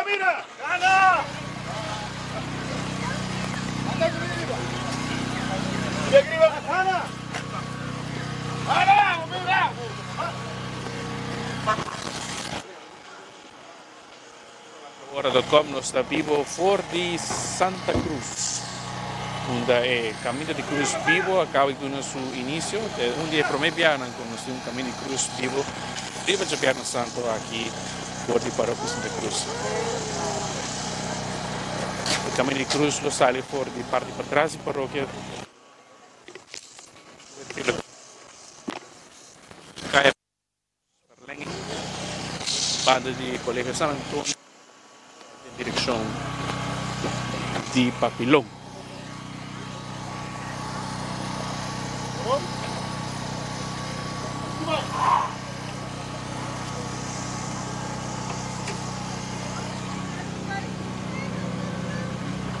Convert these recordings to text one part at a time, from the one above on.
mira! Gana! Gana! Gana! Mira! Ora.com nos ta bibo for di Santa Cruz, unda e Caminda di Cruz Bibo a caba di duna su inicio. E un di e prome biahanan cu nos tin un Caminda di Cruz Bibo riba Djabièrnè Santo aki for di Parokia Santa Cruz. E Caminda di Cruz lo sali for di parti patras di parokia. Banda di Colegio San Antonio den direccion di Papilon.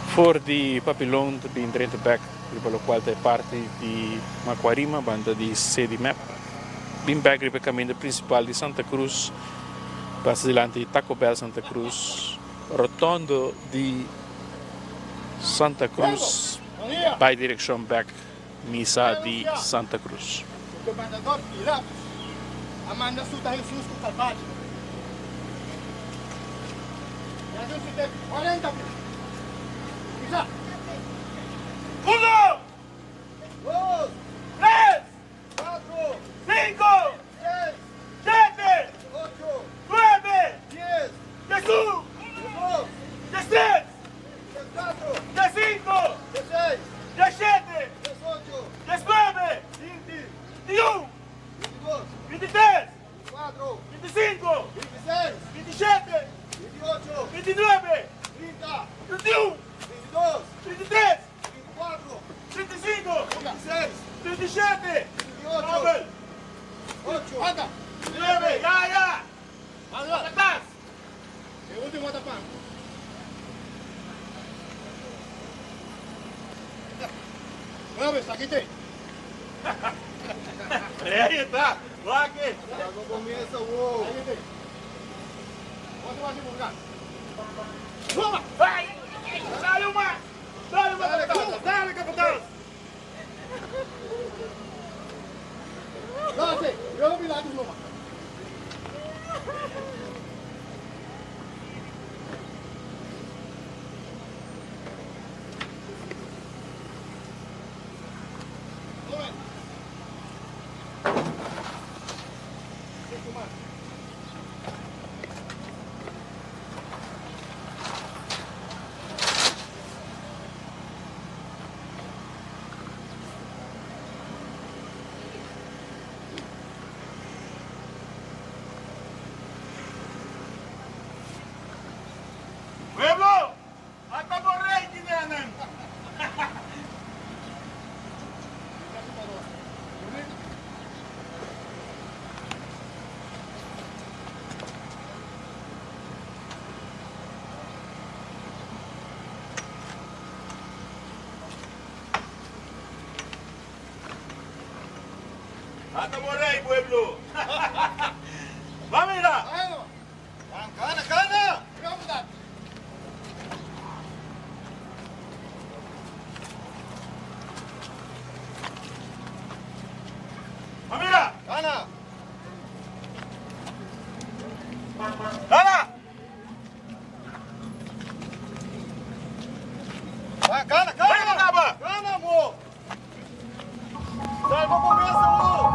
For di Papilon ta bin drenta bek riba locual ta e parti di Macuarima banda di Cedimep. Bin bek riba e kaminda prinsipal di Santa Cruz, pasa dilanti di Taco Bell Santa Cruz, rotondo di Santa Cruz bai direkshon bek misa di Santa Cruz. Gobernador Pilatus a manda suta Hesus ku kalbachi. I a sut'é kuarenta bes. Kuminsá! Uno! Dos! Tres! Cuatro! Cinco! Seis! Shete! Ocho! Nuebe! Dies! Diesun! Diesdos! Diestres! Diescuatro! Diescinco! Diesseis! Diesshete! Diesocho! Diesnuebe! Binti! Bintiun! Bintidos! Bintitres! Binticuatro! Binticinco! Bintiseis! Bintishete! Bintiocho! Bintinuebe! Trinta! Trintiun! Bintidos! Trintitres! Binticuatro! Trinticinco! Bintiseis! Trintishete! Bintiocho! Ocho! Anda! Nuebe! Ya, ya! Atrás! E ultimo ta pan. Nuebe, sakite! Ahí está! Wak! Algo comienza, wow! Sakite! Otro así por acá. Toma! Ay! Dale uma! Dale uma, capataz! Dale, capataz! Dale, yo Pilatus numa. Pueblo! Ata bo rey kinenan! Ata bo rey, pueblo! Ba mira! Cana, cana! Ba mira! Cana! Dala! Cana, cana! Vai, Gaba! Cana, amor! Salva começa, amor!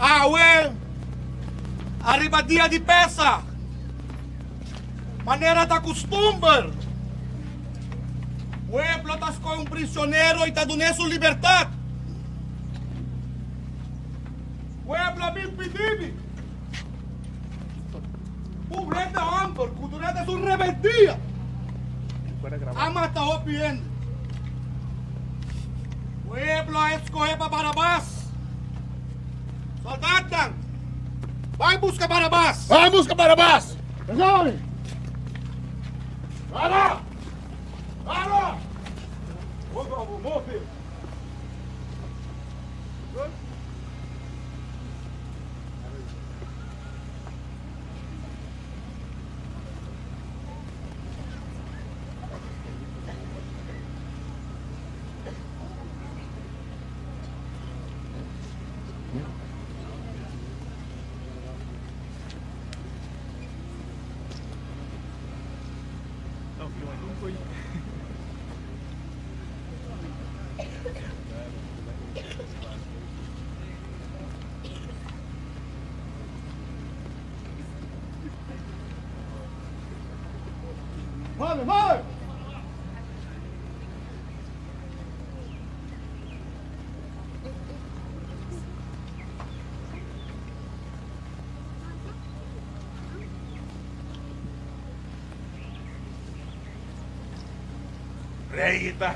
Awe, ariba dia di Pesach, manera ta kustumber, pueblo ta skohe un prisionero i ta dun'é su libertat. Pueblo a bin pidi mi un hende hòmber ku durante su rebeldia a mata hopi hende. Pueblo a eskohe pa Barabas. Soldatnan, bai buska Barabas! Bai buska Barabas! Para! Para! Move! Move, move! Reita!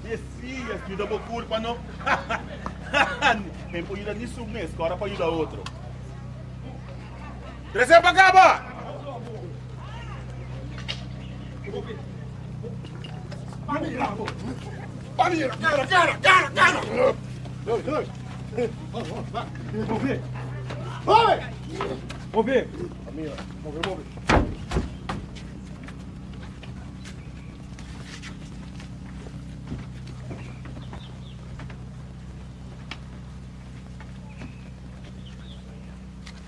Mesias, yuda bo kurpa no. Men por yuda ni su mes, kora pa yuda otro. Trese pa kaba!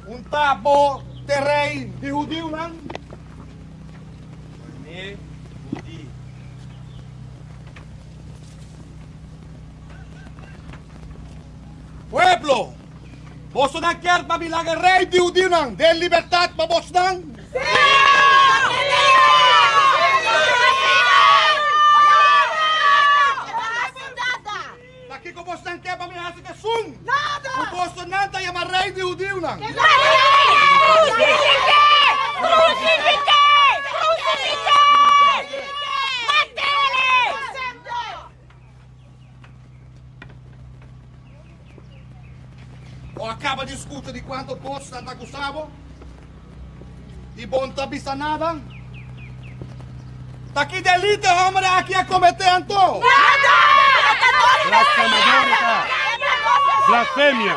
Un ta bo t'e rei di hudiunan? Promé hudí. Pueblo, bosonan kier pa mi laga e rei di hudiunan den libertat pa bosnan? Ta kiko bosnan ke pa mi hasi ku esun ku bosonan ta yama Rei di hudiunan? Bo a kaba di skucha di kuantu bosnan ta akusa bo, i bo no ta bisa nada? Ta ki delito e hòmber aki a kometé anto? Blasfemia!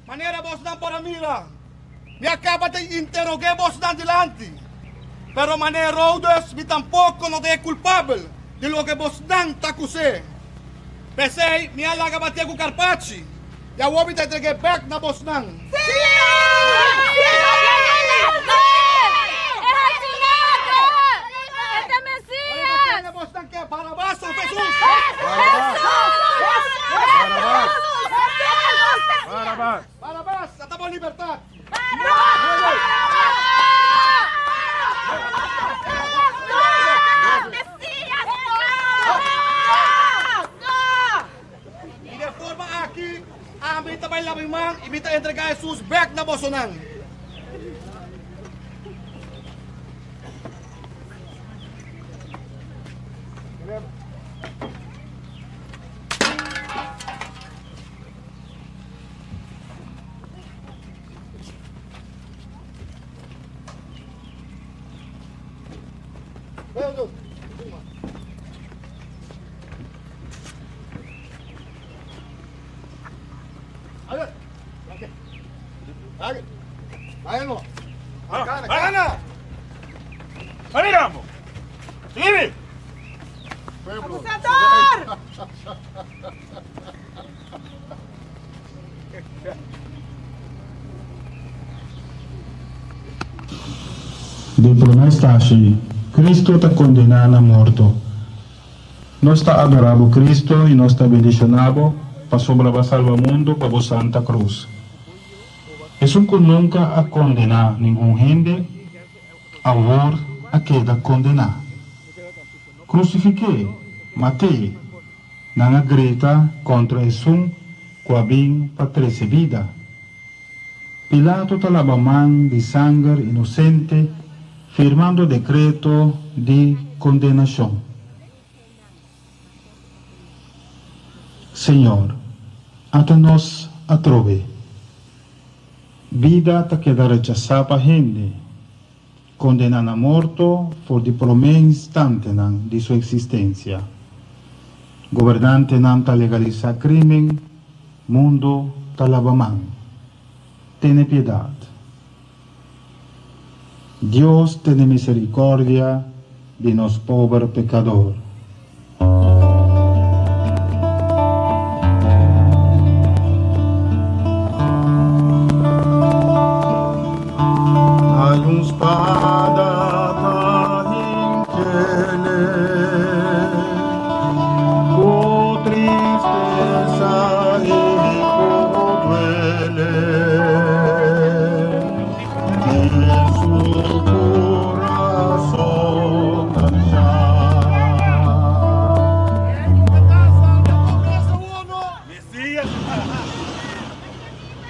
Manera bosnan por a mira, mi a kaba di interog'é bosnan dilanti, pero manera Herodes mi tampoko no ta e kulpabel di loke bosnan ta akus'é. P'esei mi a laga batié ku karpachi, i awor mi ta entreg'é bèk na bosnan. Kende bosnan ke, Barabas òf Hesus? Barabas! Ata bo libertat! I den forma aki, ami ta bai laba mi man i mi ta entregá Hesus bèk na bosonan. Den promé stashi, Cristo ta kondená na morto. Nos ta adorá bo Cristo i nos ta bendishoná bo pasobra bo a salba mundu pa bo Santa Cruz. Esun ku nunka a kondená ningun hende, awor a keda kondená. Krusifik'é! Mat'é! Nan a grita kontra esun ku a bin pa trese bida. Pilato ta laba man di sanger inosente firmando dekreto di kondenashon. Señor, ata nos atrobe. Bida ta keda rechasá pa hende, kondená na morto for di promé instantenan di su eksistensia. Gobernantenan ta legalisá krímen, mundu ta laba man. Tene piedat. Dios tene misericordia di nos pober pecador. Hay un spada ta hinkele Ku tristesa i ku duele Den su kurason anshá.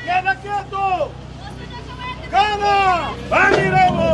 Keda ketu! Gana! Ban mira bo!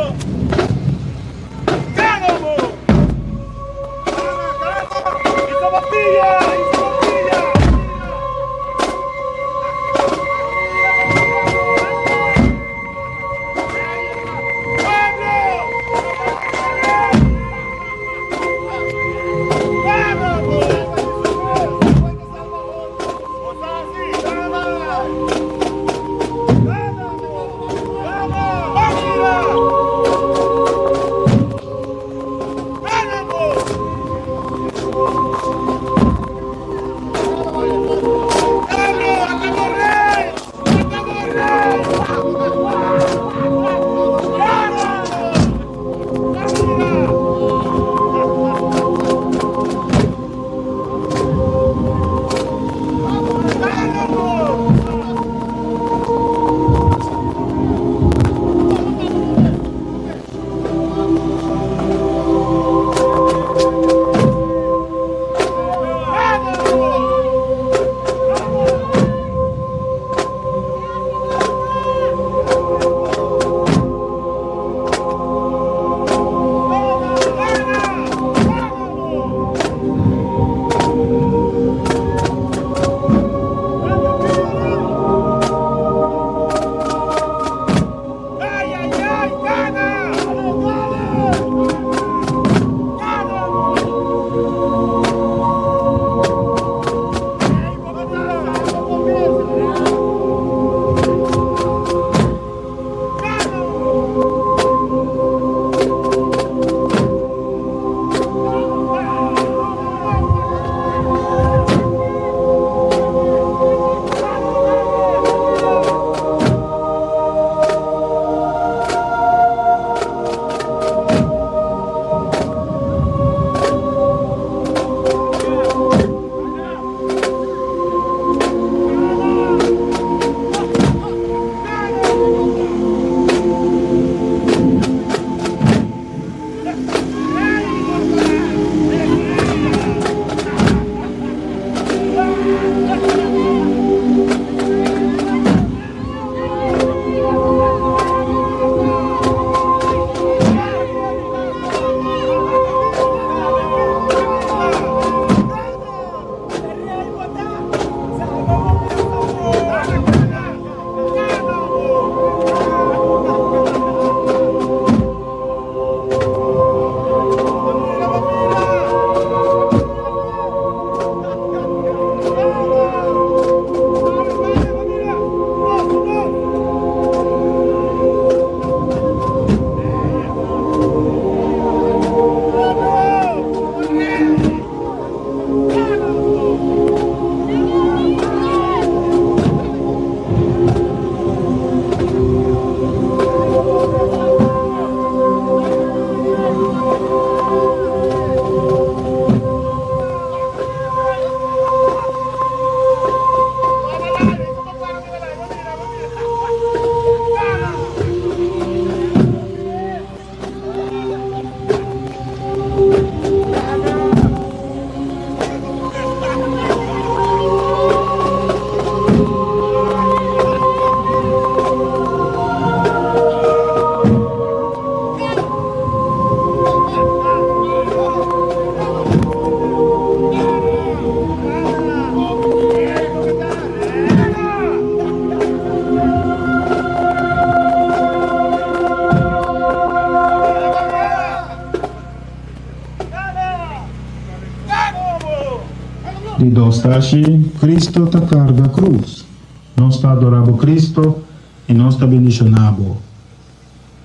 Di dos tashi, Cristo ta carga cruz. Nos ta adora bo Cristo y nos ta bendiciona bo.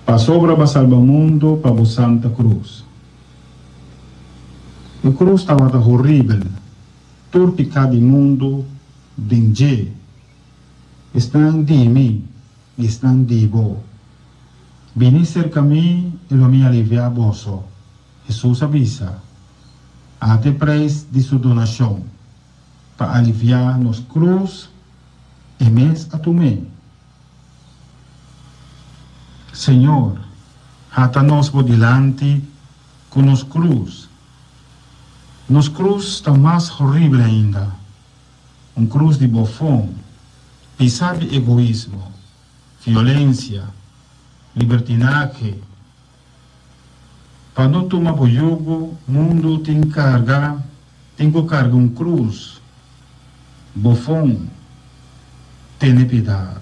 Pasobra b'a salba mundo pa bo Santa Cruz. E cruz tabata horibel, tur pica di mundo den dje. Esnan di mi y esnan di bo. Bini cerca mi y lo mi alivia boso, Hesus a bisa. Ate prijs di su donacion pa alivia nos cruz, e mes a tum'é. Señor, hata nos bo dilanti cu nos cruz. Nos cruz ta mas horrible ainda, un cruz di bofon, pisa di egoismo, violencia, libertinahe. Pa no tuma bo yugo, mundu tin carga, tin cu carga un cruz. Bofon, tene piedad.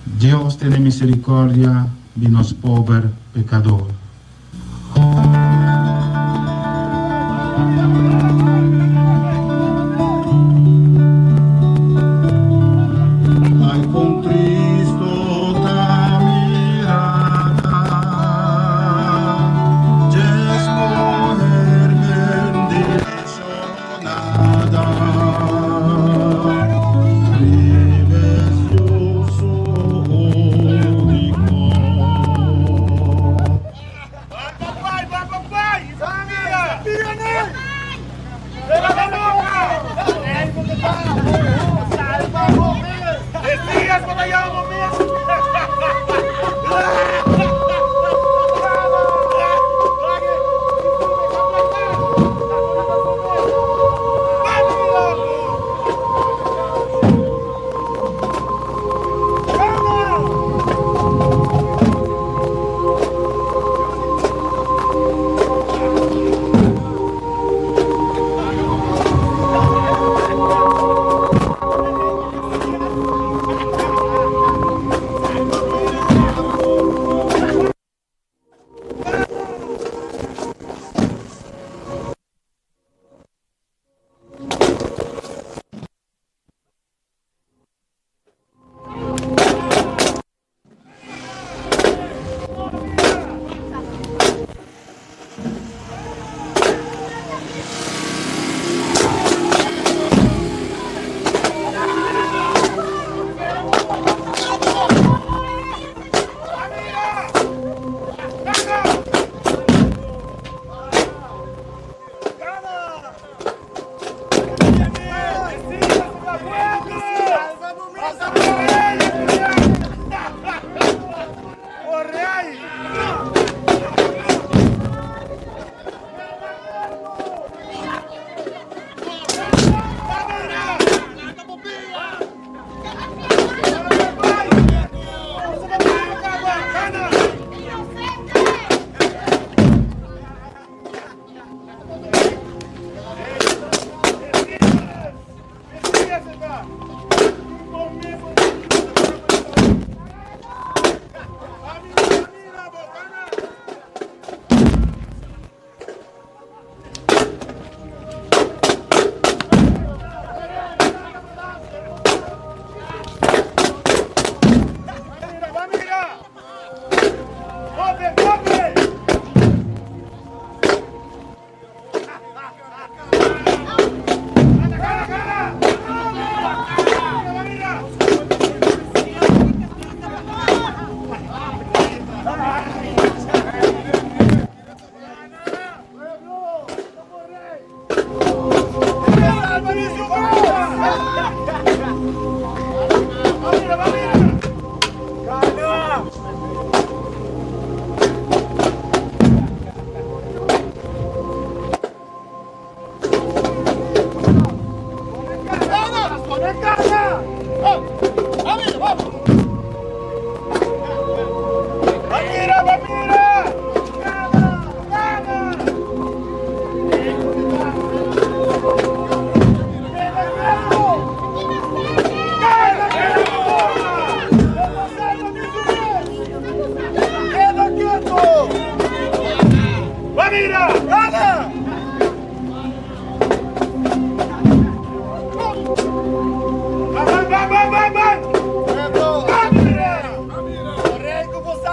Dios tene misericordia di nos pober pecador. Ai con tristo ta mirada djes muher bendicionada Riba su su unico.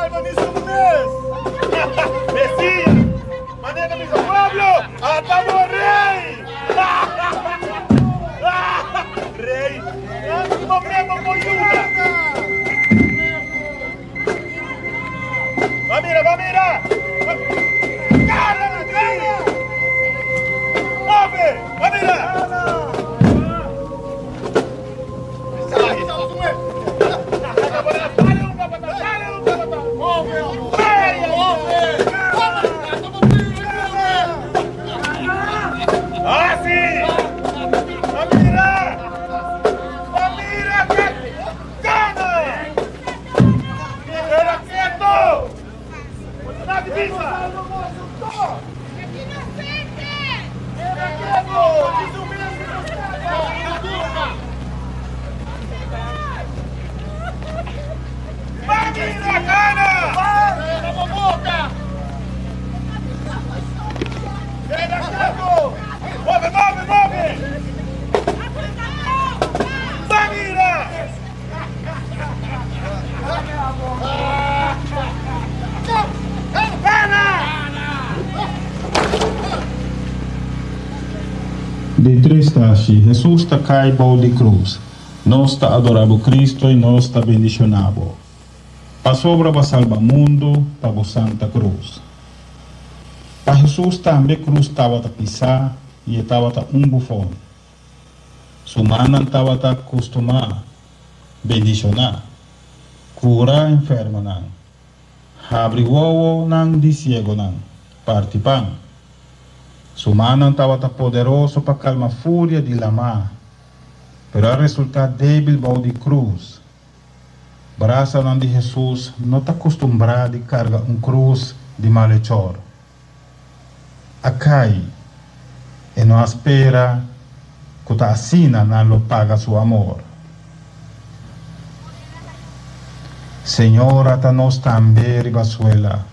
salba ni su mes! Mesias! Manera bisa pueblo, ata bo rei! Rei, bo cree bo por yuda? Ba mira, ba mira! Cara na tri! Move! Ba mira! Di tres tashi, Hesus ta kai bou di krus. Nos ta adorá bo Kristo i nos ta bendishoná bo. Pasobra bo a salba mundu pa bo santa krus. Pa Hesus tambe krus tabata pisá i e tabata un bufon. Su mannan tabata kustumá bendishoná, kura enfermonan, habri wowonan di siegonan, parti pan. Su mannan tabata poderoso pa kalma furia di lamá, pero a resultá débil bou di krus. Brasanan di Hesus no ta kustumbrá di karga un krus di malechor. A kai, e no a spera ku ta asina nan lo paga su amor. Señor a ta nos tambe riba suela.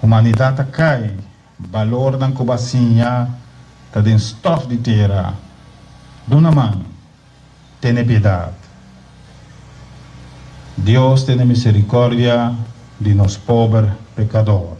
Humanidat a kai, balornan ku bo a siña ta den stòf di tera. Duna man, tene piedat. Dios tene misericordia di nos pober pecador.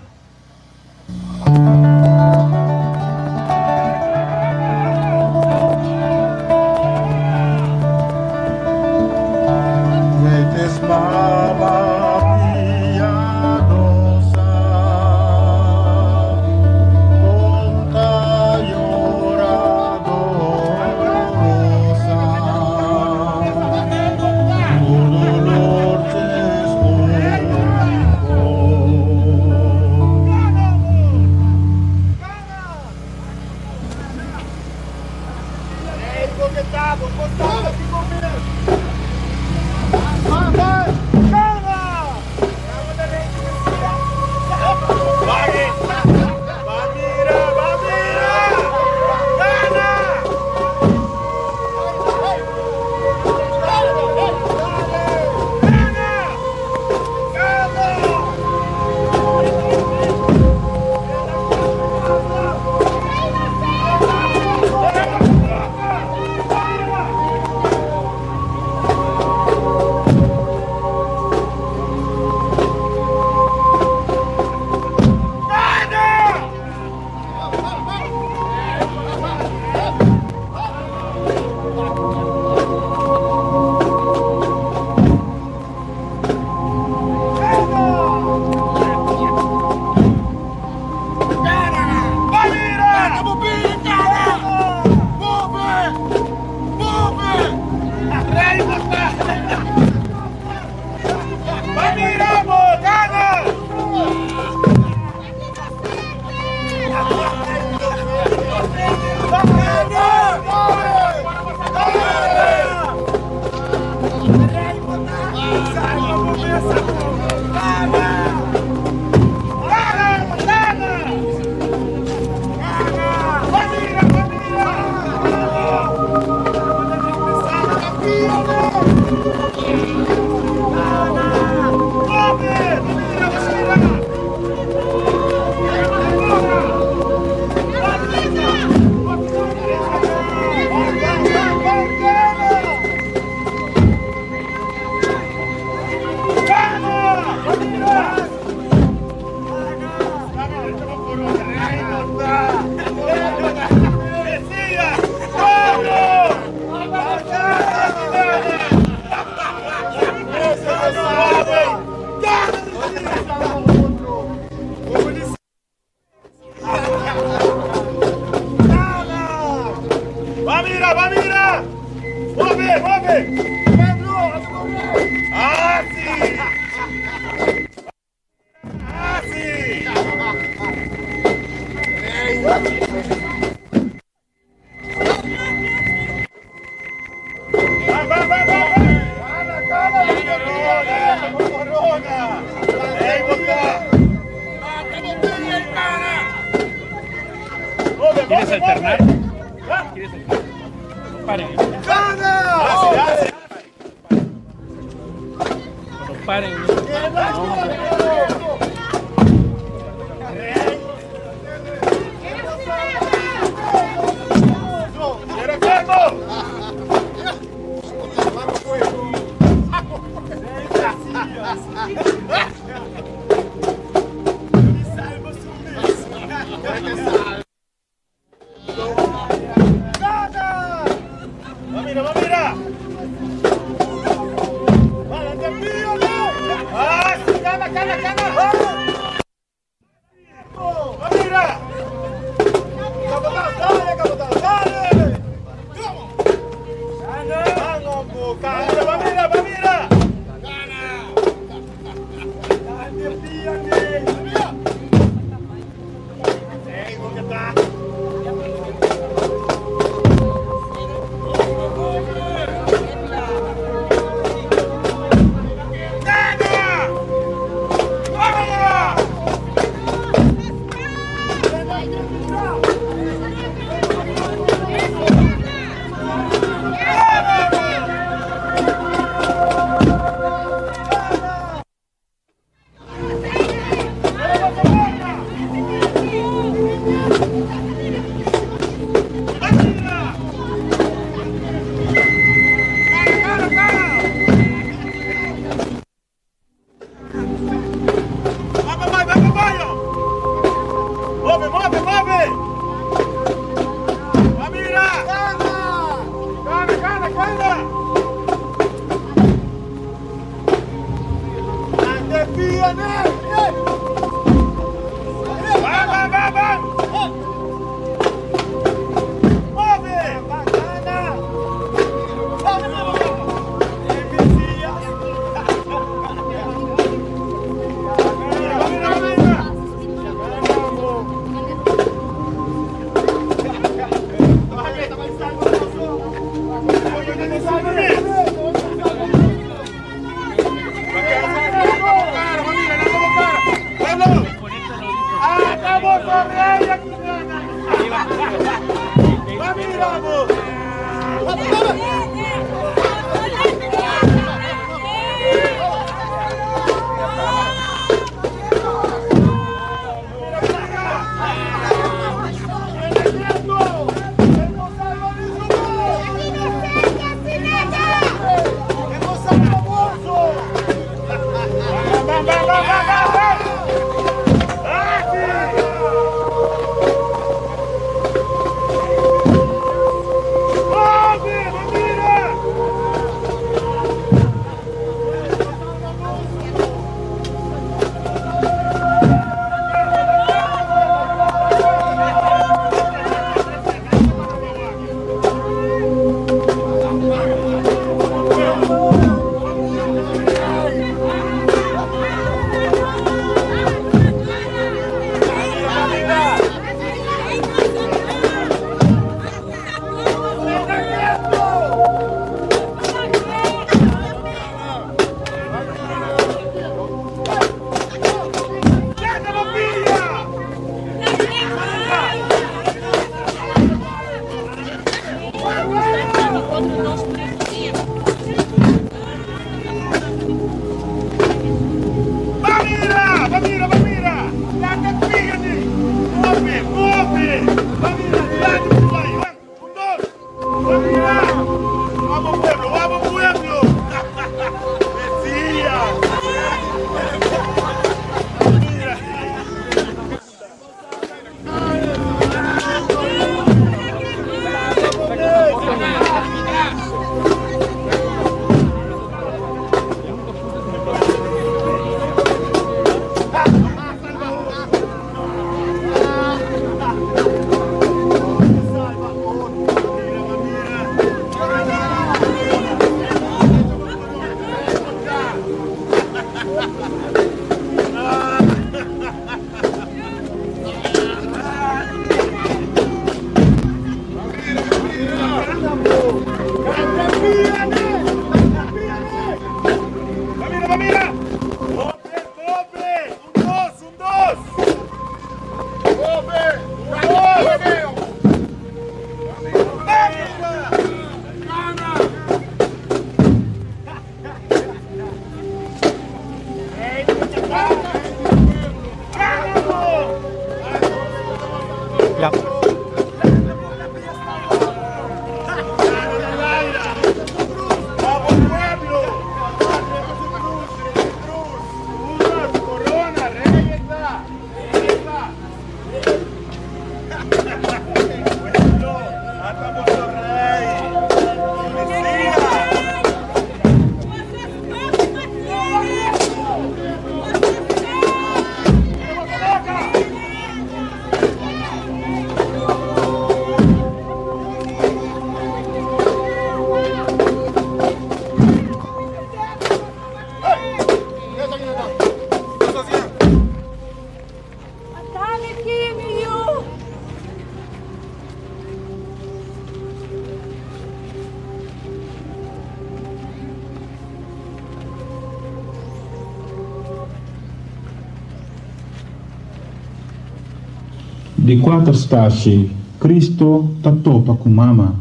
Di kuater stashi, Cristo ta topa ku mama.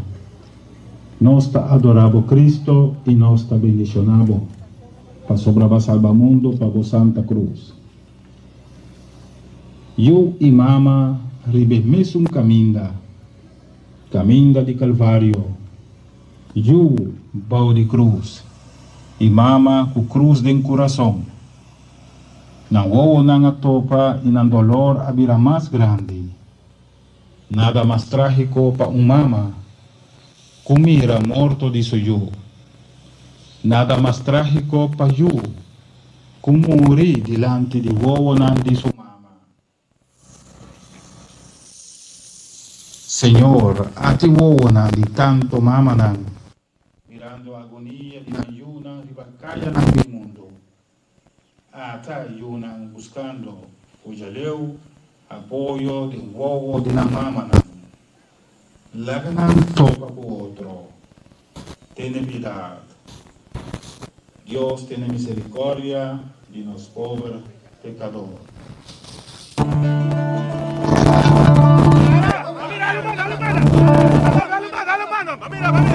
Nos ta adorá bo Cristo i nos ta bendishoná bo, pasobra b'a salba mundu pa bo Santa Cruz. Yu i mama riba e mesun kaminda, kaminda di Kalvario, yu bou di krus i mama ku krus den kurason. Nan wowonan a topa i nan dolor a bira mas grandi. Nada mas trágiko pa un mama ku mira morto di su yu. Nada mas trágiko pa yu ku muri dilanti di wowonan di su mama. Señor, ati wowonan di tanto mamanan mirando agonia di nan yunan riba kayanan di mundu. Ata yunan buskando fojaleu, apoyo den wowo di nan mamanan. Laga nan topa ku otro. Tene piedat. Dios tene misericordia di nos pober pecador.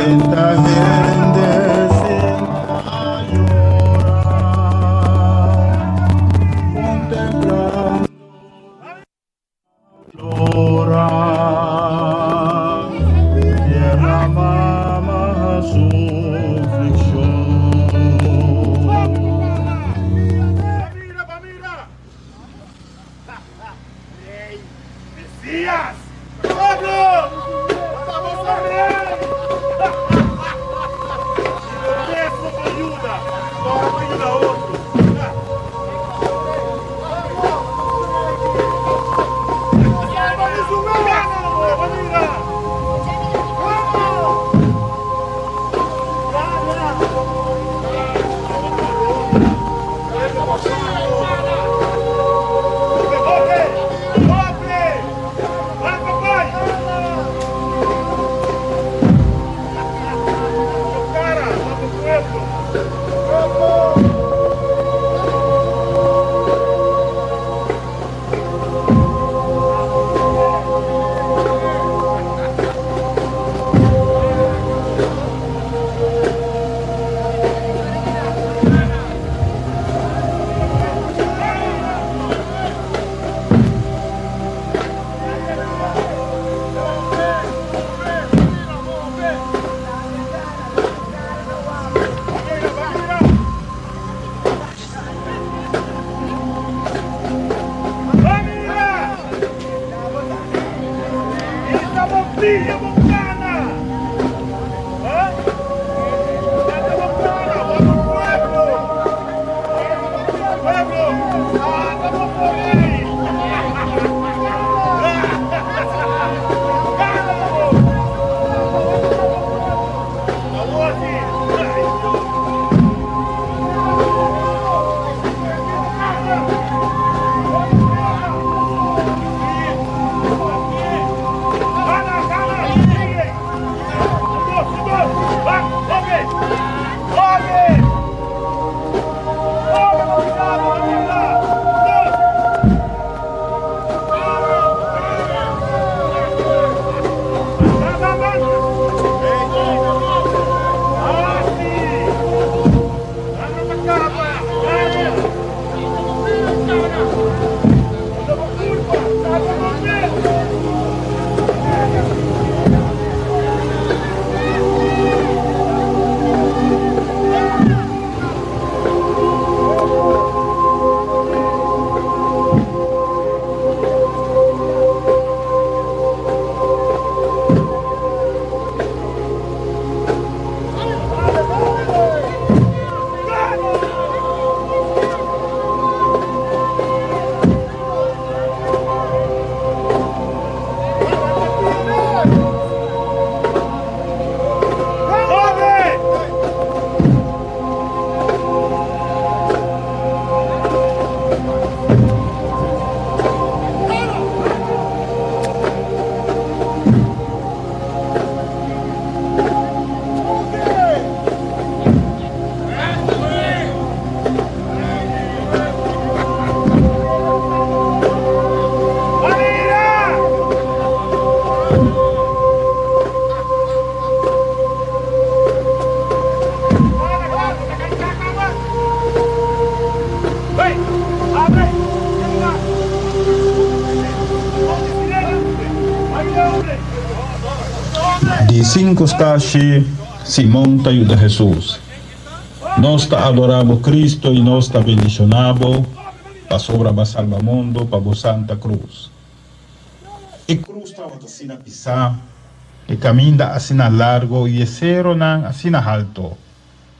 Tenta hende sinta yora, contemplando Lora, tierna mama su afliccion. Mesias! Pueblo! Estamos a rey! Mesmo pa yuda, ora pa yuda otro. Di sinku stashi, Simon ta yuda Hesus. Nos ta adorá bo Cristo i nos ta bendishoná bo, pasobra bo a salba mundu pa bo Santa Krus. E krus tabata asina pisá, e kaminda asina largo i e seronan asina halto,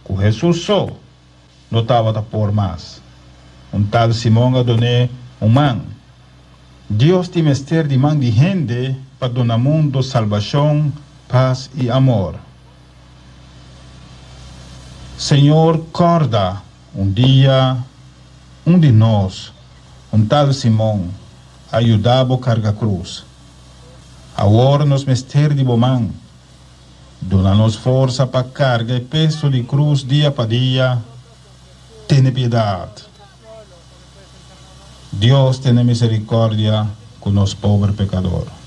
ku Hesus so no tabata por mas. Un tal Simon a dun'é un man. Dios tin mester di man di hende pa duna mundu salbashon, pas i amor. Señor kòrda un dia un di nos, un tal Simon, a yuda bo karga krus. Awor nos mester di bo man. Duna nos forsa pa karga e peso di krus dia pa dia. Tene piedat. Dios tene misericordia cu nos pober pecador.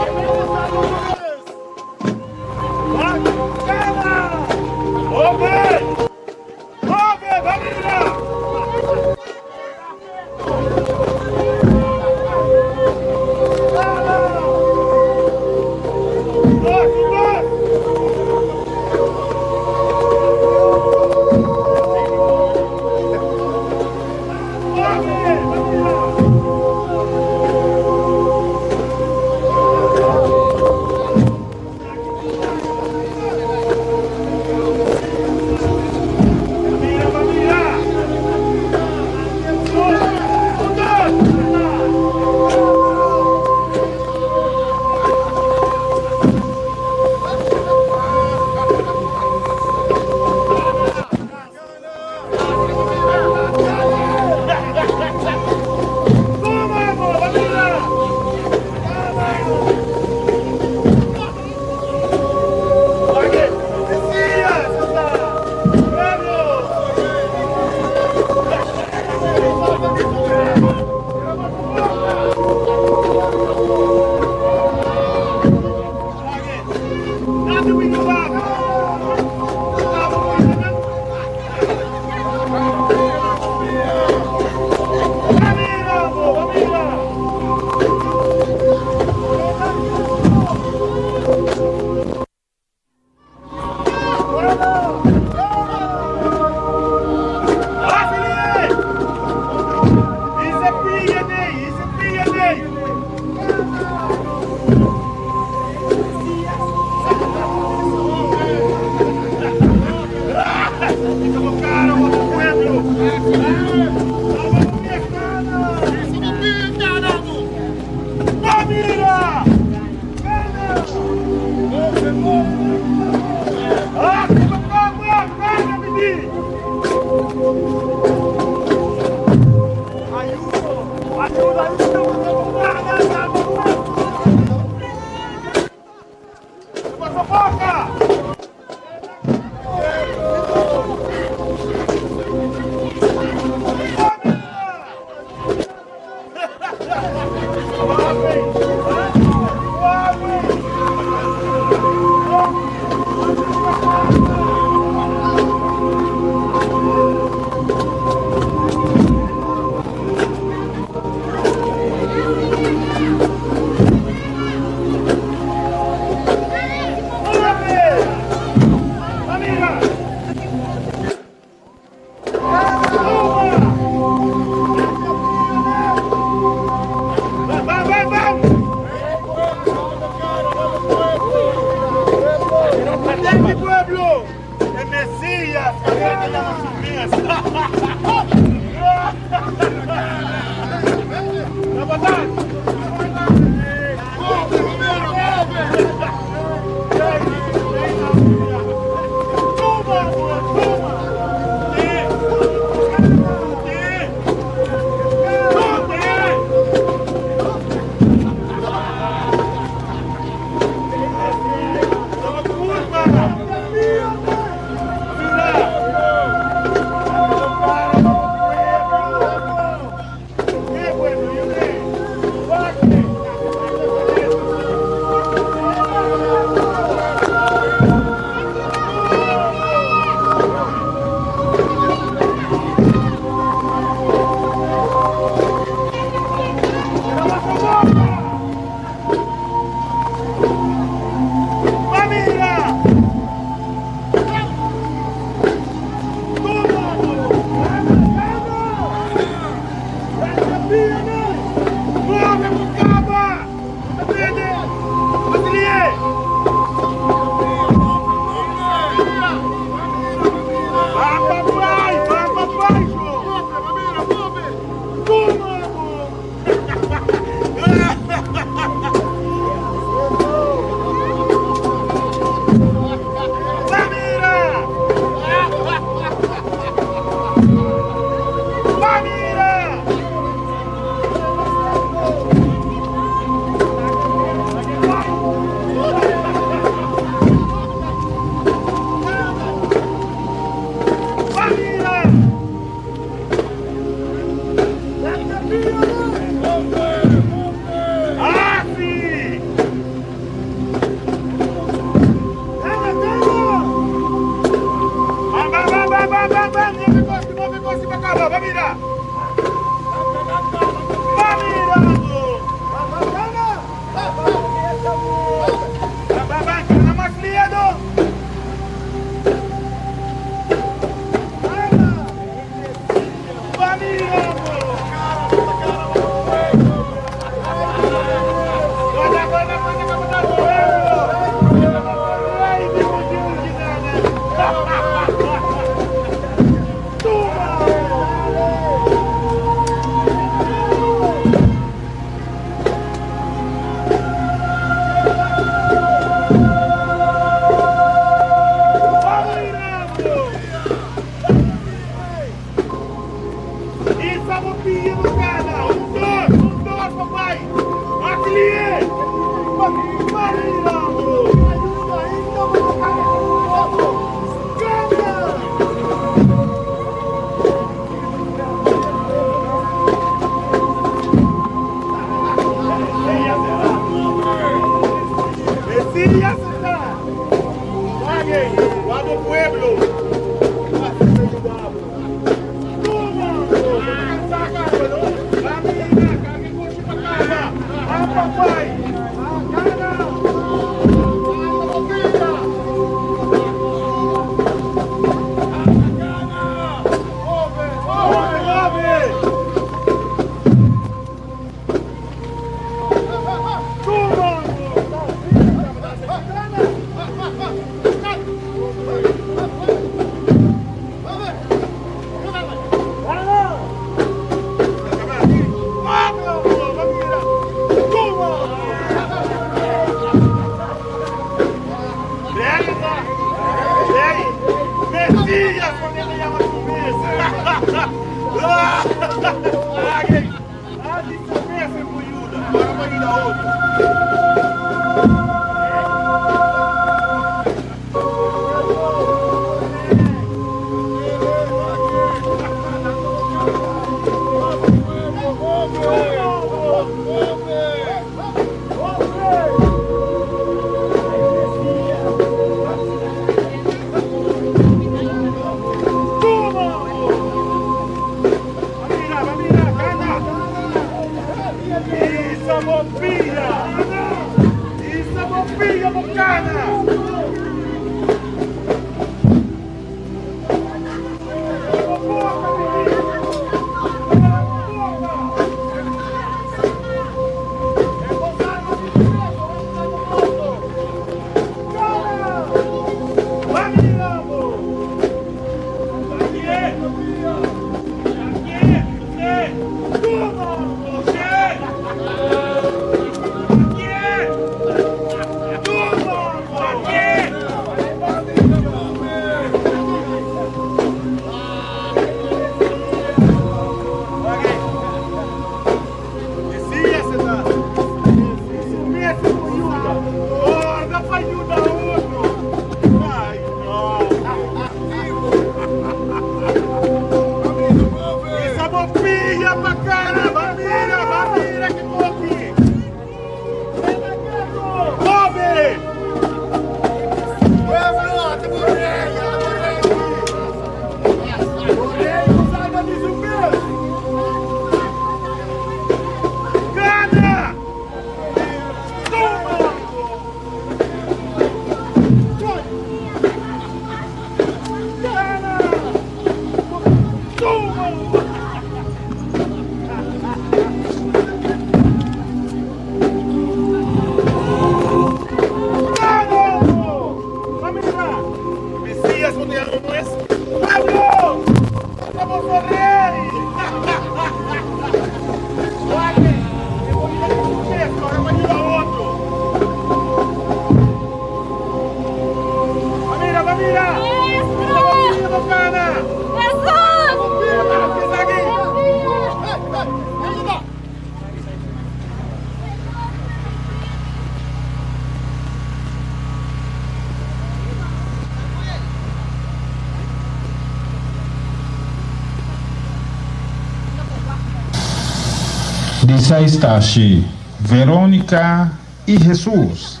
Di Stashi, Veronica y Jesus.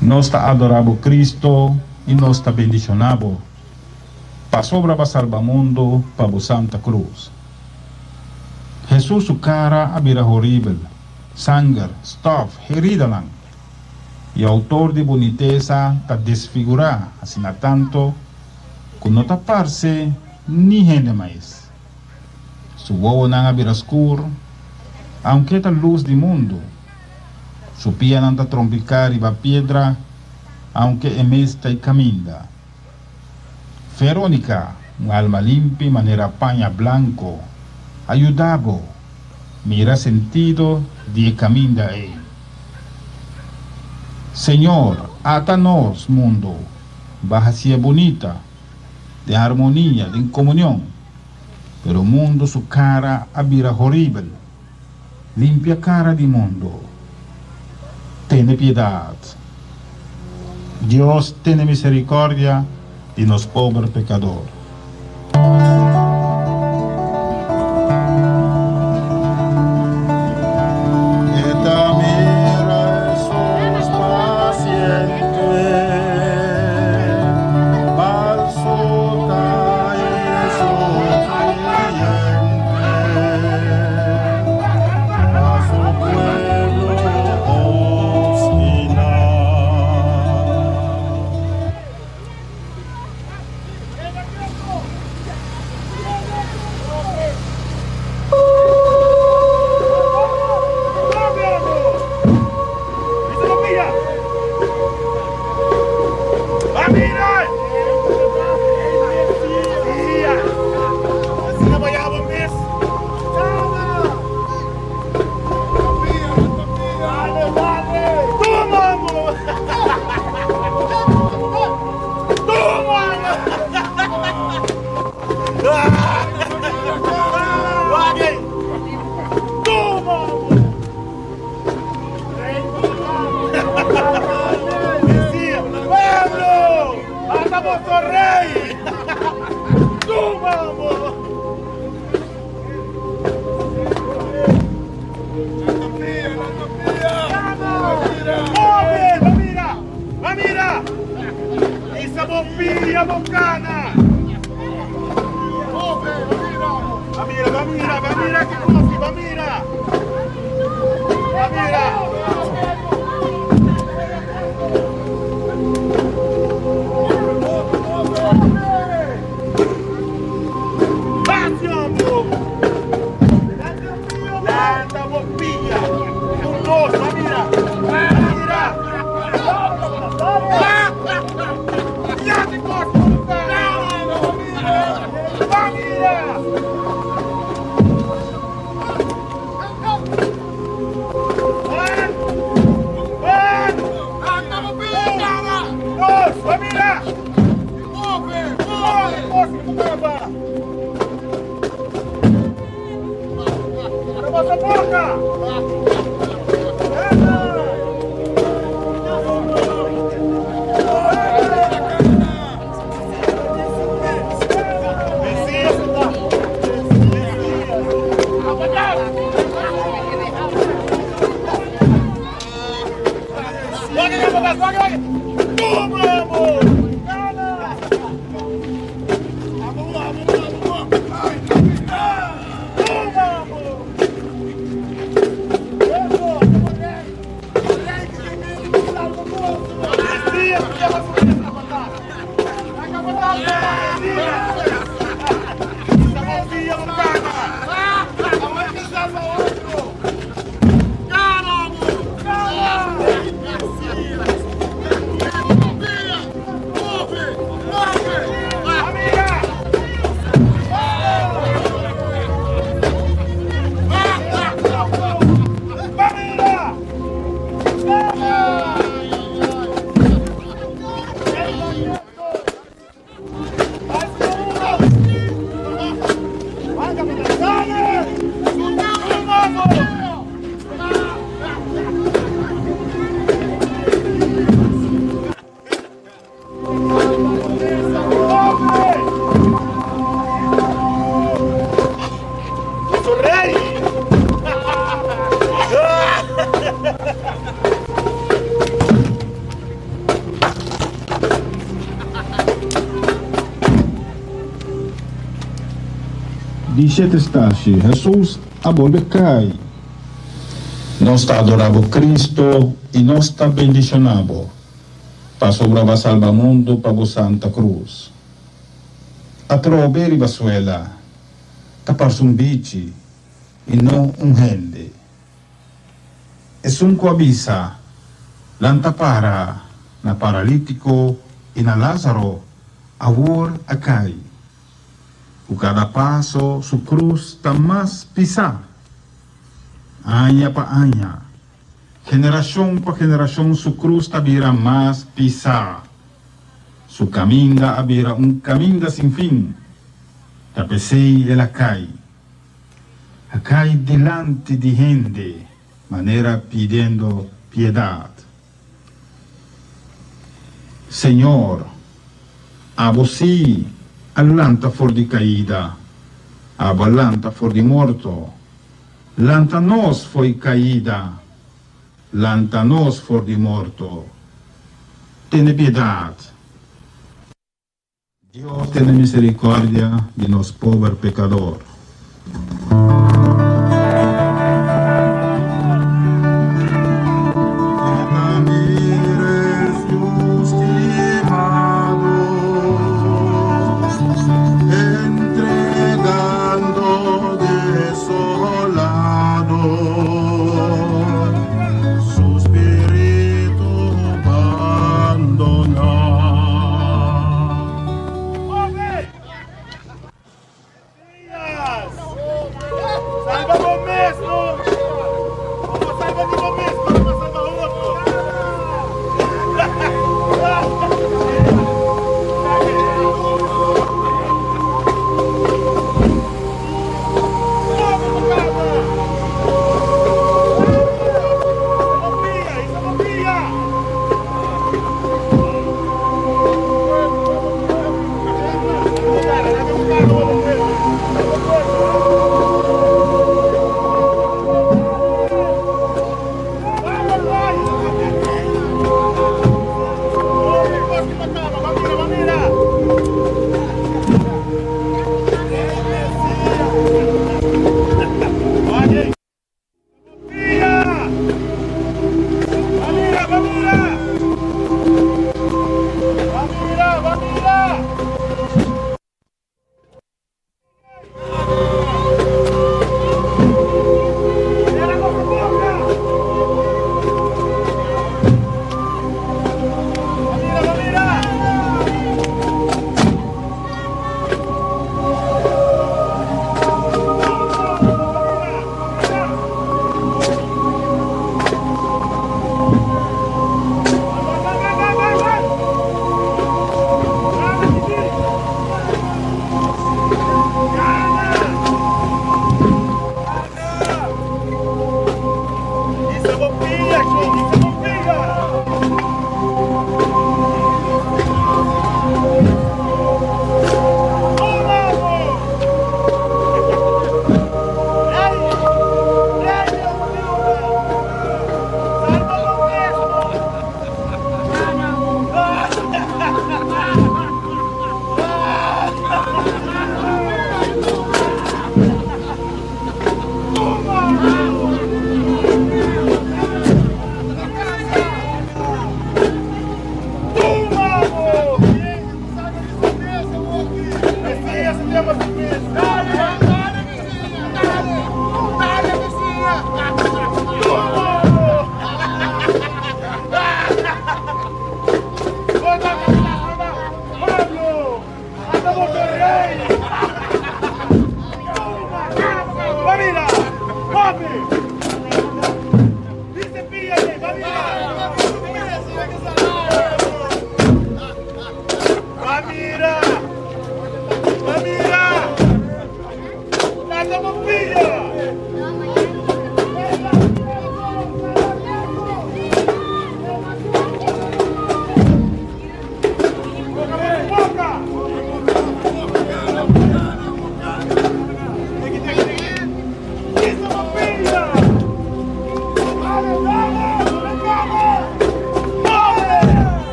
Nos ta adora bo Cristo y nos ta bendiciona bo. Pasobra b'a salba mundo pa bo Santa Cruz. Jesus su cara a bira horibel, sanger, stof, heridanan. E autor di bunitesa ta desfigura asina tanto cu no ta parce ni hende mais. Su wowonan a bira skur, aunke ta lus di mundu. Su pianan ta trompiká riba piedra, aunke e mes ta e kaminda. Verónica, un alma limpi manera paña blanko, a yuda bo mira sentido di e kaminda ei. Señor, ata nos mundu, ba hasié bunita, den harmonia, den komunion. Pero mundu su kara a bira horibel. Limpia kara di mundu. tene piedad. Dios tene misericordia di nos pober pecador. E ta mira Hesus paciente, mal sota y sufriente, pa su pueblo obstina. Di shete stashi, Hesus a bolbe kai. Nos ta adorá bo Cristo i nos ta bendishoná bo, pasobra bo a salba mundu pa bo Santa Cruz. Atrobe riba suela ta parse un bichi i no un hende. Esun ku a bisa, Lanta para na paralítiko i na Lázaro, awor a kai. Ku kada paso su krus ta mas pisá. Aña pa aña, generashon pa generashon su krus ta bira mas pisá. Su kaminda a bira un kaminda sin fin. Ta p'esei el a kai. A kai dilanti di hende manera pidiendo piedat. Señor, abo sí a lanta for di kaida, abo a lanta for di morto. Lanta nos fo'i kaida, lanta nos for di morto. Tene piedat. Dios tene misericordia di nos pober pecador. Salba bo mes, no! Bo salba ni bo mes, pero bo salba otro.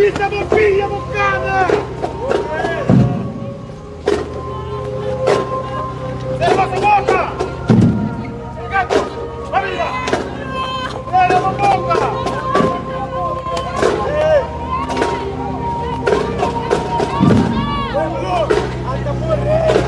Pisa bo pia, bo kana! Sera bo boka! Gato, arriba! Sera bo boka! Pueblo, anda morrer!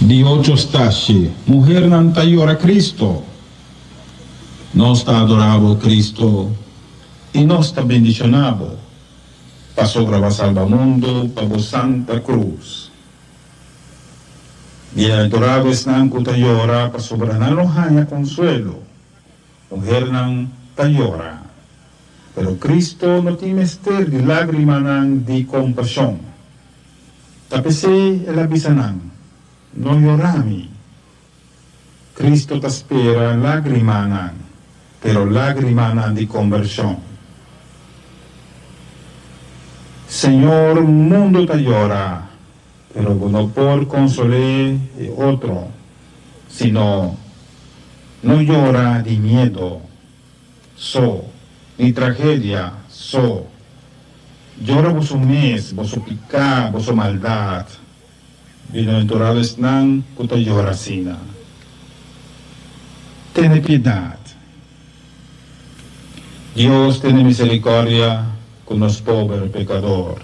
Di ocho stasje, Muhernan ta yora Cristo. Nos ta adora bo, Cristo, y nos ta bendiciona bo, pasobra bo a salba mundo pa bo santa cruz. Bienaventurado esnan cu ta yora, pasobra nan lo haña consuelo. Muhernan ta yora, pero Cristo no tin mester di lagrimanan di compasion. Ta p'esei el a bisa nan, No yora mi. Cristo ta spera lagrimanan, pero lagrimanan di combersion. Señor, mundo ta yora, pero bo no por consol'é e otro, sino no yora di miedo so, ni tragedia so. Yora boso mes, boso piká, boso maldat. Bienaventurado esnan ku ta yora asina. Tene piedat. Dios tene misericordia ku nos pober pekador.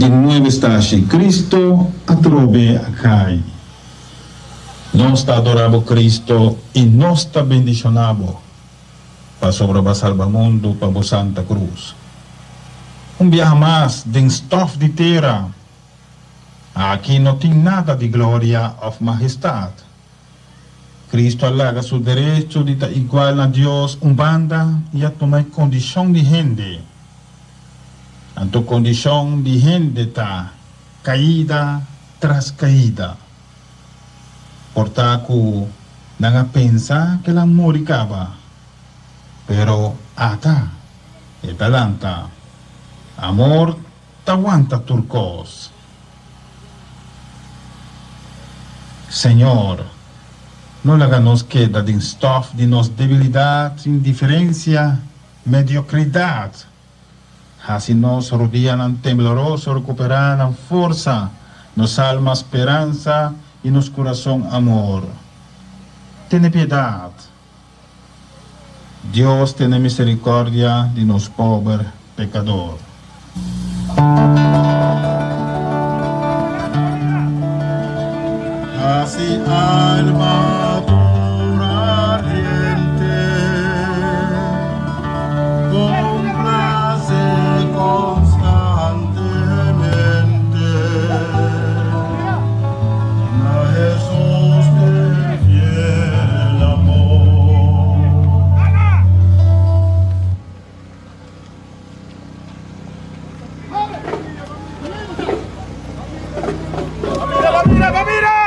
Di nuebe stashi, Cristo atrobe a cay. Nos ta adora bo Cristo y nos ta bendiciona bo, pasobra bo a salba mundo pa bo Santa Cruz. Un biaha mas den stof di tera. Aki no tin nada di gloria of mahestad. Cristo a laga su derecho di ta igual na Dios un banda y a tuma e condicion di hende. Anto condicion di hende ta caida tras caida. Por ta cu nan a pensa cu el a muri caba, pero ata e ta lanta. Amor ta wanta tur cos. Señor, no laga nos keda den stof di nos debilidad, indiferencia, mediocridad. Haci nos rodianan tembloroso recupera nan forsa, nos alma speransa y nos curason amor. Tene piedad. Dios tene misericordia di nos pober pecador. Haci alma tur ardiente, complace constantemente na Hesus den fiel amor. Mira, mira, mira!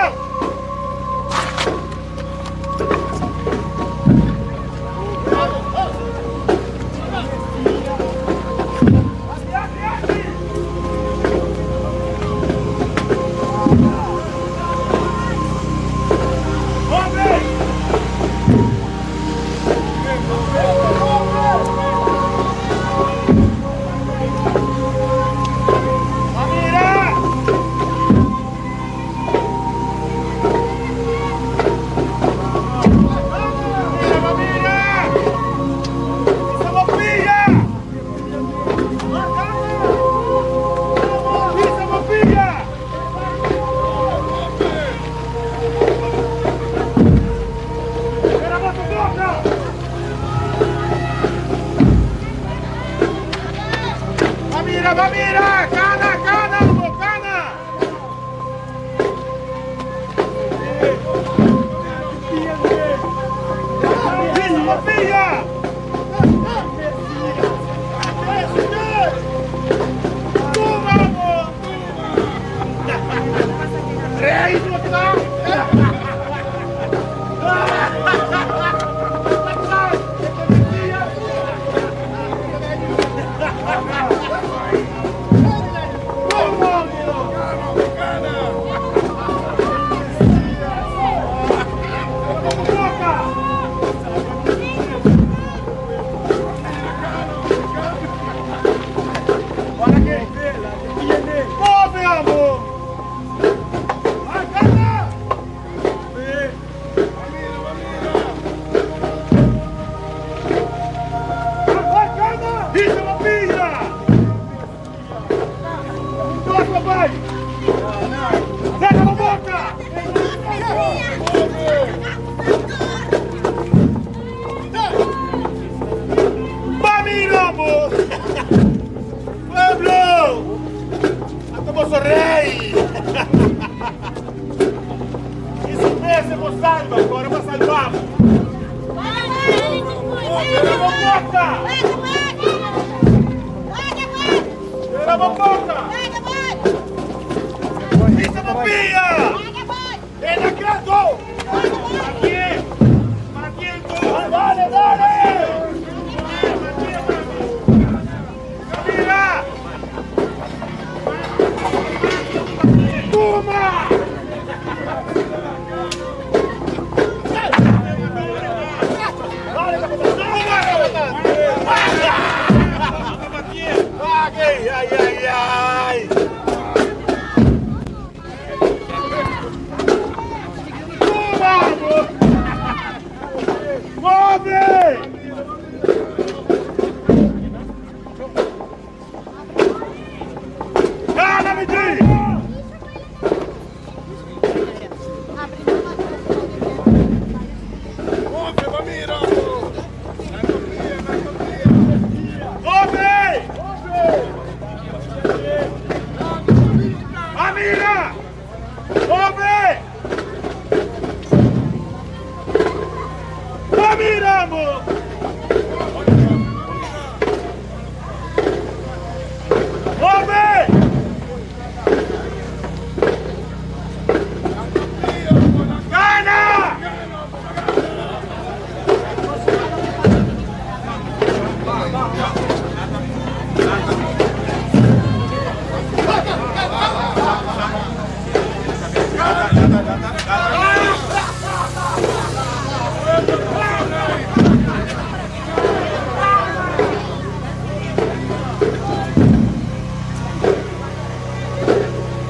Mira, cana, cana, cana! Pilla! Pueblo! ¡Somos rey! Y su peso nos salva, ahora nos salvamos. ¡Era boca! ¡Era boca! ¡Pilla! ¡En la credo! ¡Dale, dale! Toma! Ay, ay, ay, ay! Toma! Move! Cana,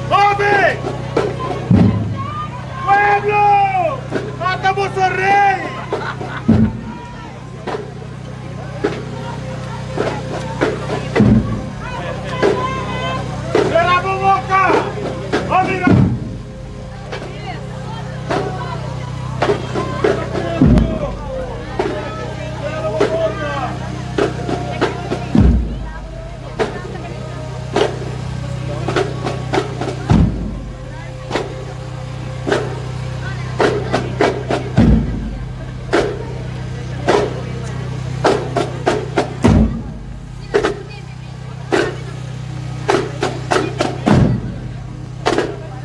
Move! Pueblo! Mata boso rey! Cera bo boca! Bo mira!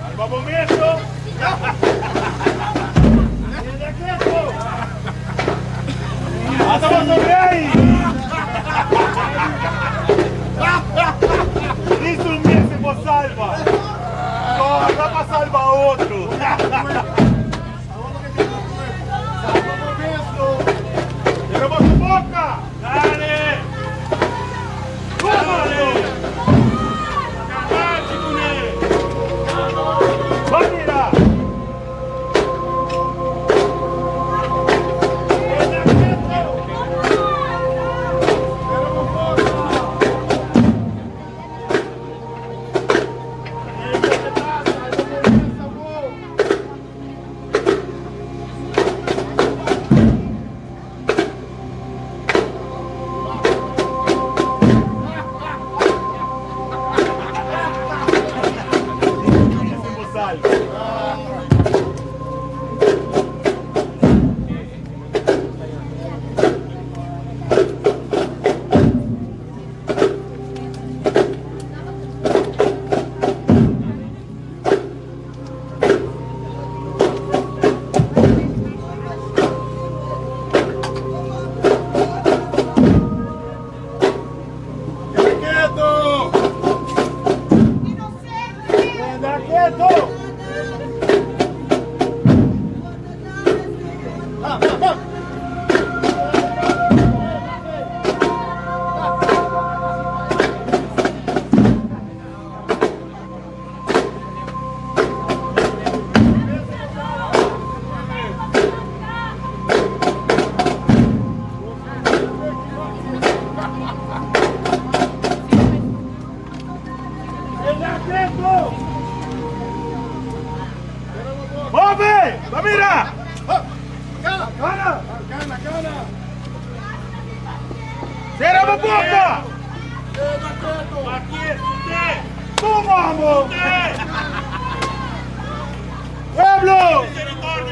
Salva bo meso! Keda keto! Mata boso rey! Ni su mes e por salba! Corda pa salba otro! Salba bo meso! Cera boso boca! Dale! Dale! Camachi cune! Bo mira! Keda keto! Cera bo boca! Keda keto! Keda keto! Keda keto! Move! Ba mira! Cana! Cana, cana! Cera bo boca! Keda keto! Tuma, amo! Pueblo!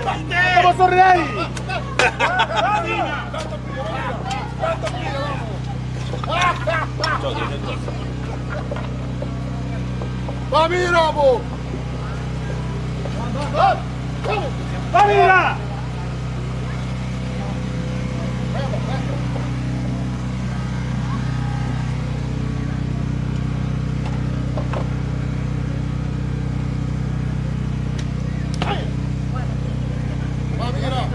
Mata boso rey! Ba mira bo! Ba mira! Ba mira!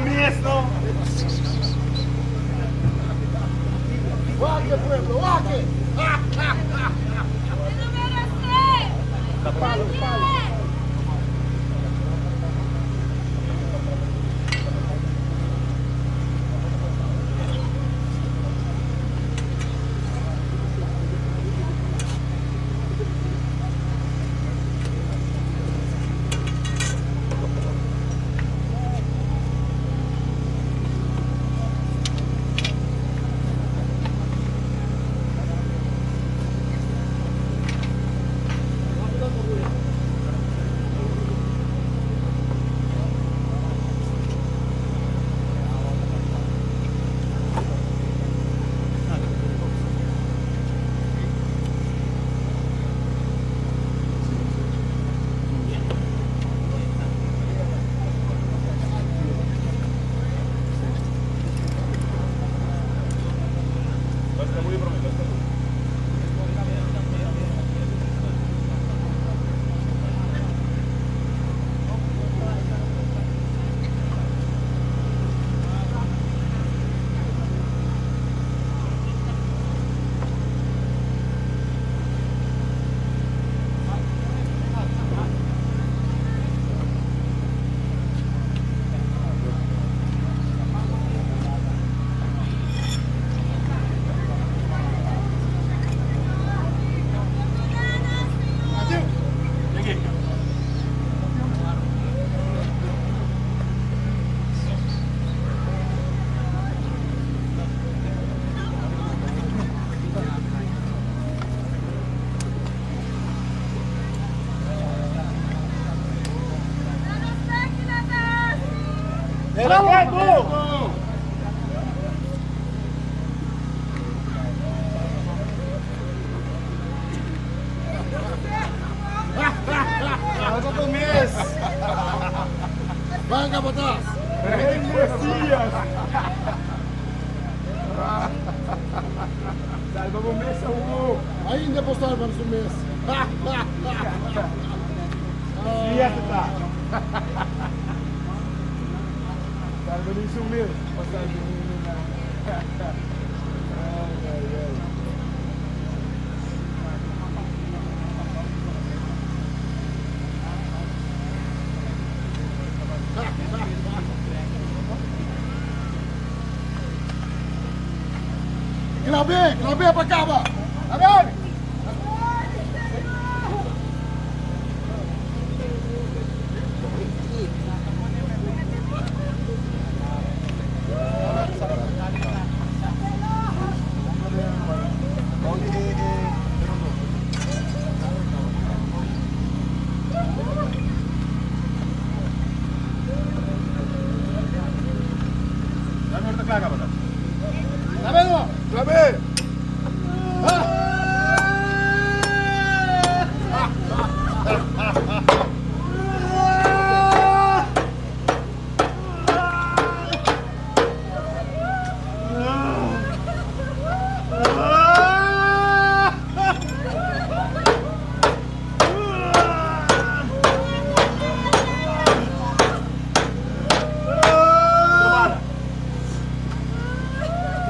mes, no? Wak e pueblo, wak e! Palo, palo. Salva bo mes! Ban capataz! Rey Mesias! Salva bo mes awo! Ainda por salva su mes! Mesias e ta! Salva di su mes pa salva mundunan. Ay ay ay. Klab'é, klab'é pa kaba! Amen!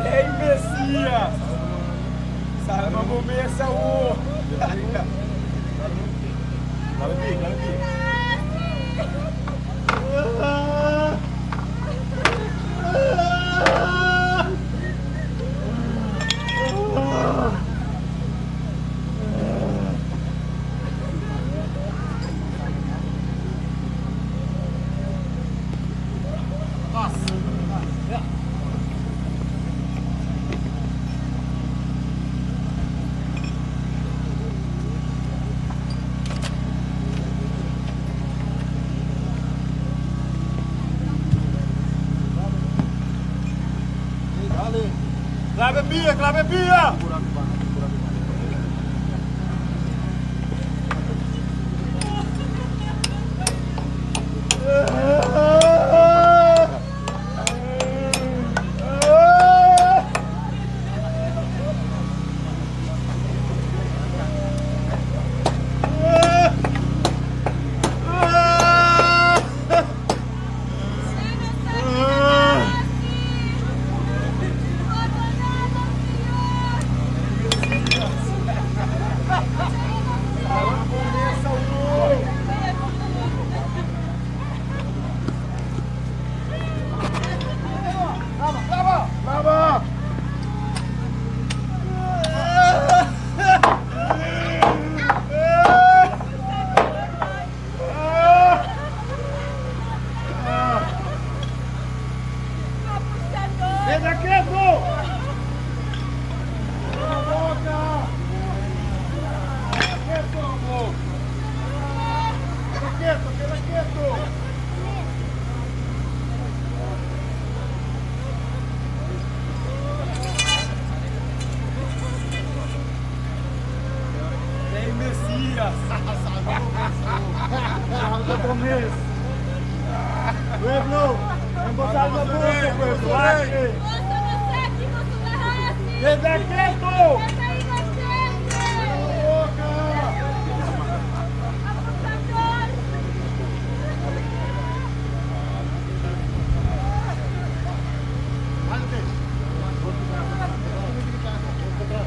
Rei Mesias! Salba bo mes awor! Clave pia, clave pia! Keda ketu! Sera boka! Keda ketu abo! Keda ketu, keda ketu! Rei Mesias! Salva bo mes! Pueblo, en bo salva boso, pueblo! Boso no sa ki boso ta hasi. Keda ketu! E ta inocente. Boka! Abusador.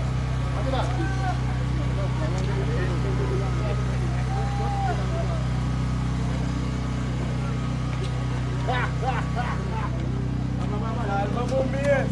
Salva bo mes!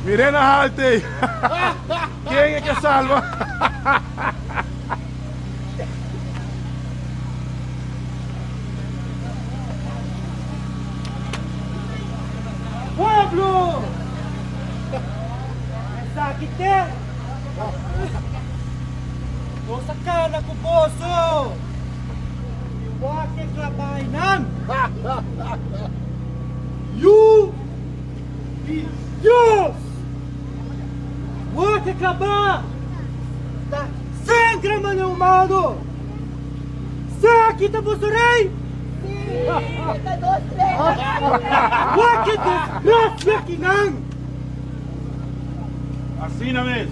Mirena halte. Ken e ke salba? Pueblo! Esaki te! Nos a kana ku boso! I wak e klabainan! Yu di Dios! Wak e klabá! Ta sangra manera humano! Esaki ta boso rei? Wak e desgracia akinan! Asina mes,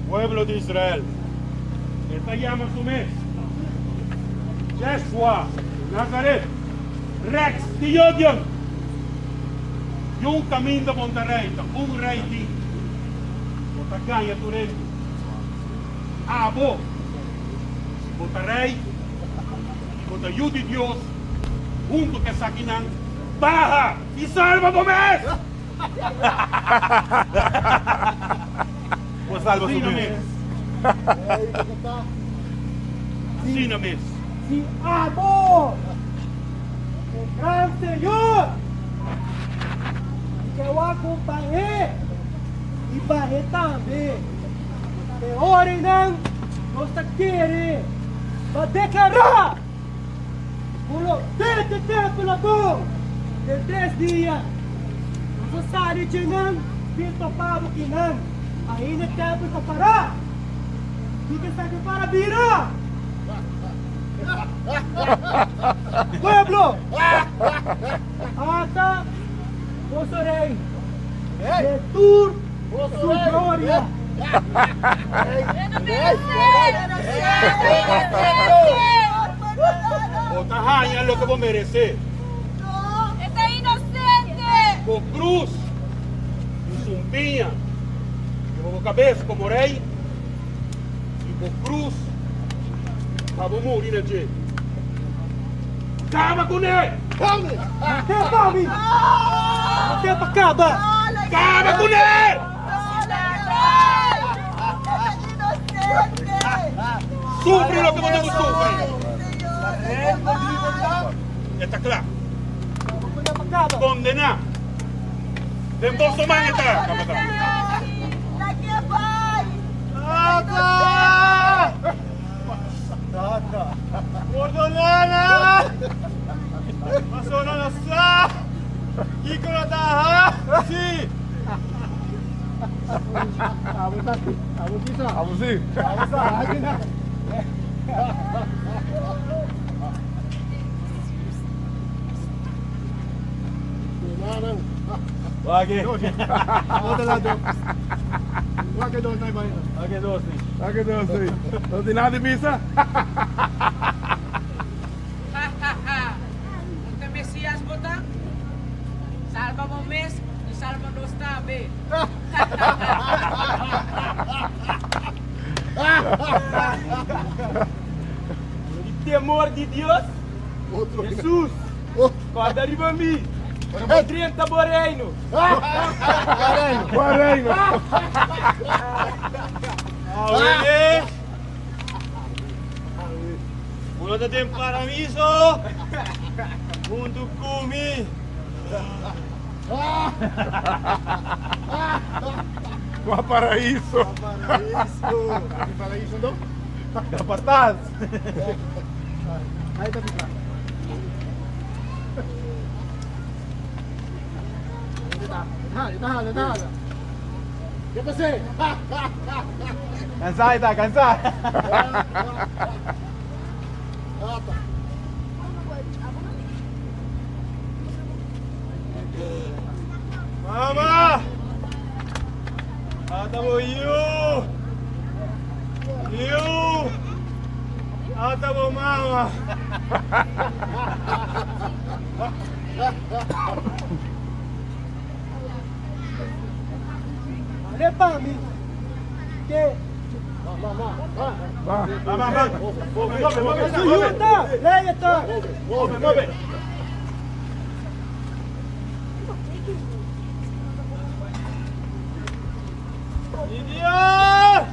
pueblo di Israel, e ta yama su mes Jeshua Nazaret, Rex di Jodian. Yun kaminda bon ta rei, ta un rei tin. Bo ta gaña tur hende. Abo, si bo ta rei i bo ta yu di Dios, huntu ku esakinan, baha i salba bo mes! Bo salba su mes. Asina mes. Si abo, e gran Señor, i ke wak compañé i bah'é tambe, e ora einan nos ta kere pa declará cu lo bete tempel abou den tres dia. Nos a sali dje nan bin topa bo kinan, ainda e tempel ta pará. Kiko esaki para bira? Pueblo! Ata boso rei den tur su gloria. Bo ta haña loke bo meresé. E ta inosente! Bo krus i sumpiña riba bo kabes komo rei. I bo krus pa bo muri na dje. Kaba kuné! No te pa mi! No te pa kaba! Kaba kuné! Sufri loke bo tin ku sufri. E ta kla. Kondená. Den boso man e ta, kapatás. Tata! Tata! Pordoná nan! Pasobra nan no sa kiko nan ta hasi. Ha ha ha! Un ta Mesias bo ta? Salba bo mes i salba nos tambe! Ha ha ha! Di temor di Dios, Hesus, kòrda riba mi ora bo drenta bo reino. Awele, bo lo ta den paraiso huntu ku mi. Kua paraiso? Capataz. Cansá e ta, cansá. Mama! Ata bo yu! Yu! Ata bo mama! Ale pa mi. Ke. Ba, ba, ba! Move, move, move! Su yuta, leia ta. Move, move! Mi Dios!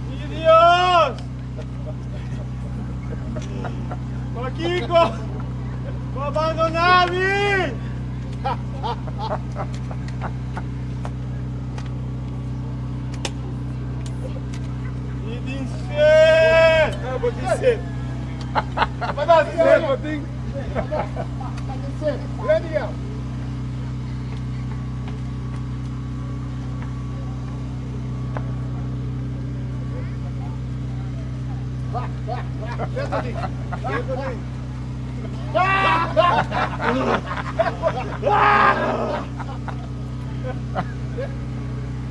Mi Dios! Pakiko! Bo a bandoná mi! Mi tin sed! Bo tin sed. Sed bo tin?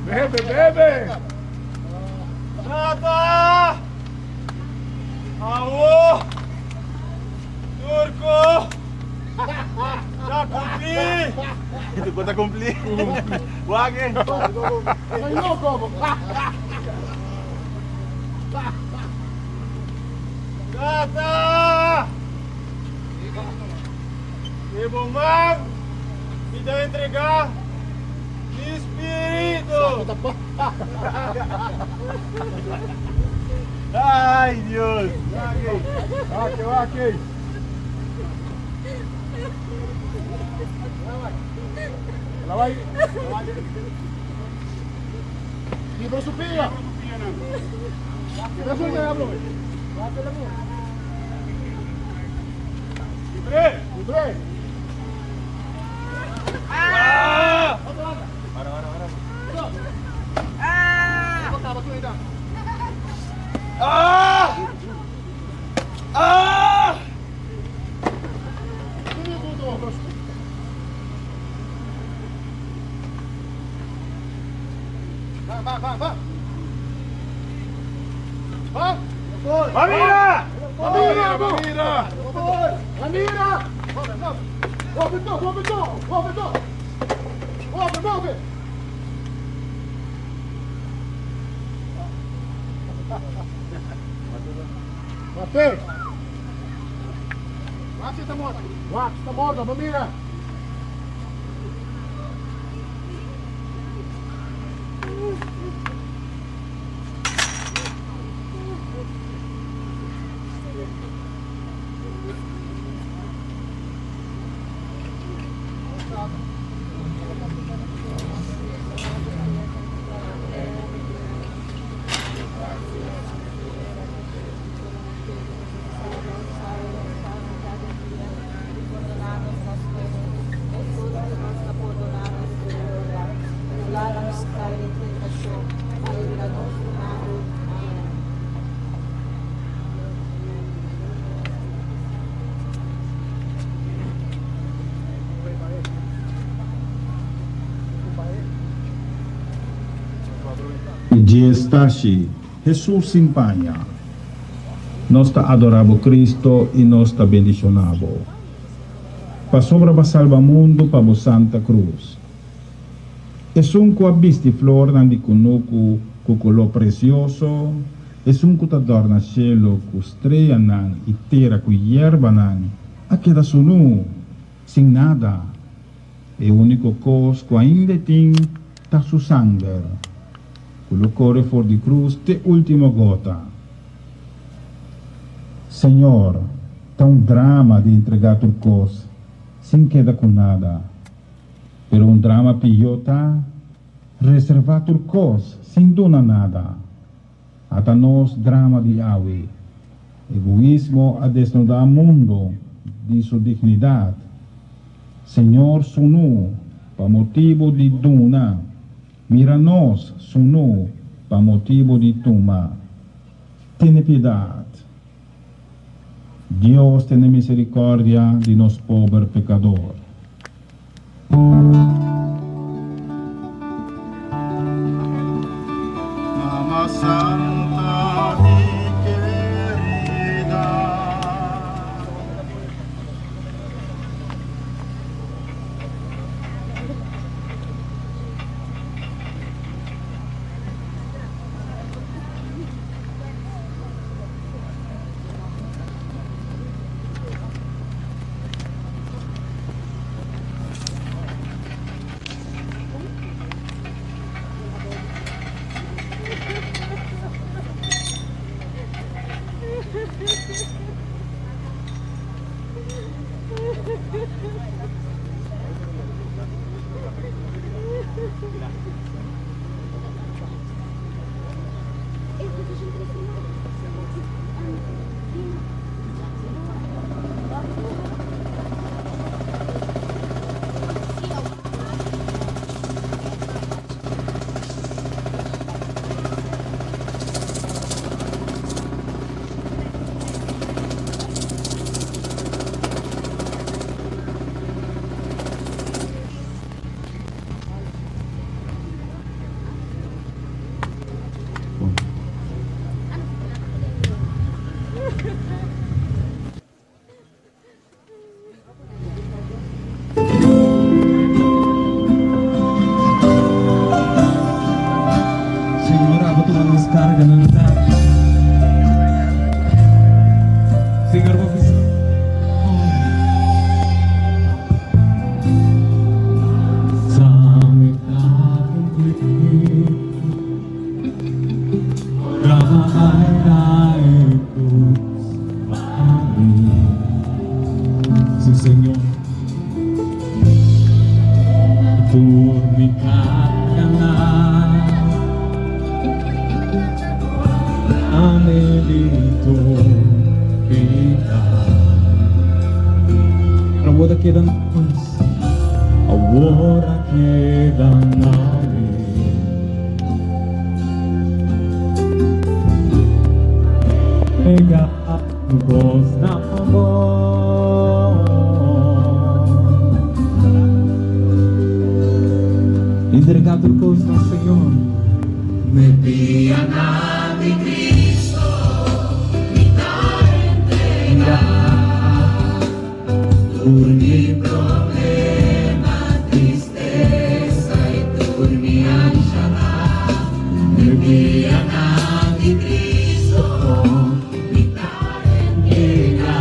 Bebe, bebe! Tata! Awo! Turko! Ya cumplí! Tu ta cumplí. Wak e. Tata! E bo man mi ta entregá mi spiritu. Ay, Dios. Wak, wak. Kibra su pia. Kibra su pia, bro. Kibr'é! Kibr'é! Ah! Ah! Ah! Mamira! Mamira, Mamira! Mamira! Move, move, move, move, move! Mate! Wax está morto. Wax está morto, Mamira! I dje stashi, Hesus sin paña. Nos ta adorá bo Cristo i nos ta bendishoná bo. Pasobra b'a salba mundu pa bo Santa Cruz. Esun ku a bisti flornan di kunuku ku koló presioso, esun ku ta dòrna shelu ku streanan i tera ku yerbanan, a keda sunú, sin nada. E úniko kos ku ainda e tin ta su sanger, ku lo kore for di krus te último gota. Señor, ta un drama di entregá tur kos sin keda ku nada. Pero un drama pió ta reservá tur kos sin duna nada. Ata nos drama di awe. Egoismo a desnudá mundu di su dignidat. Señor sunú pa motibu di duna. Mira nos sunú pa motibu di tuma. Tene piedat. Dios tene misericordia di nos pober pecador. Mama Santa y querida. Señor, abo tuma nos carganan ta. Señor, bo bisa. Sí, Señor. Tur mi carganan anhelito picá. Awor a keda nos, awor a keda na mi. Pega bos na bo. Entrega tur cos na Señor. Mi pia na di Cristo, mi ta entrega. Tur mi problema, tristesa y tur mi ansiedad. Mi pia na di Cristo, mi ta entrega.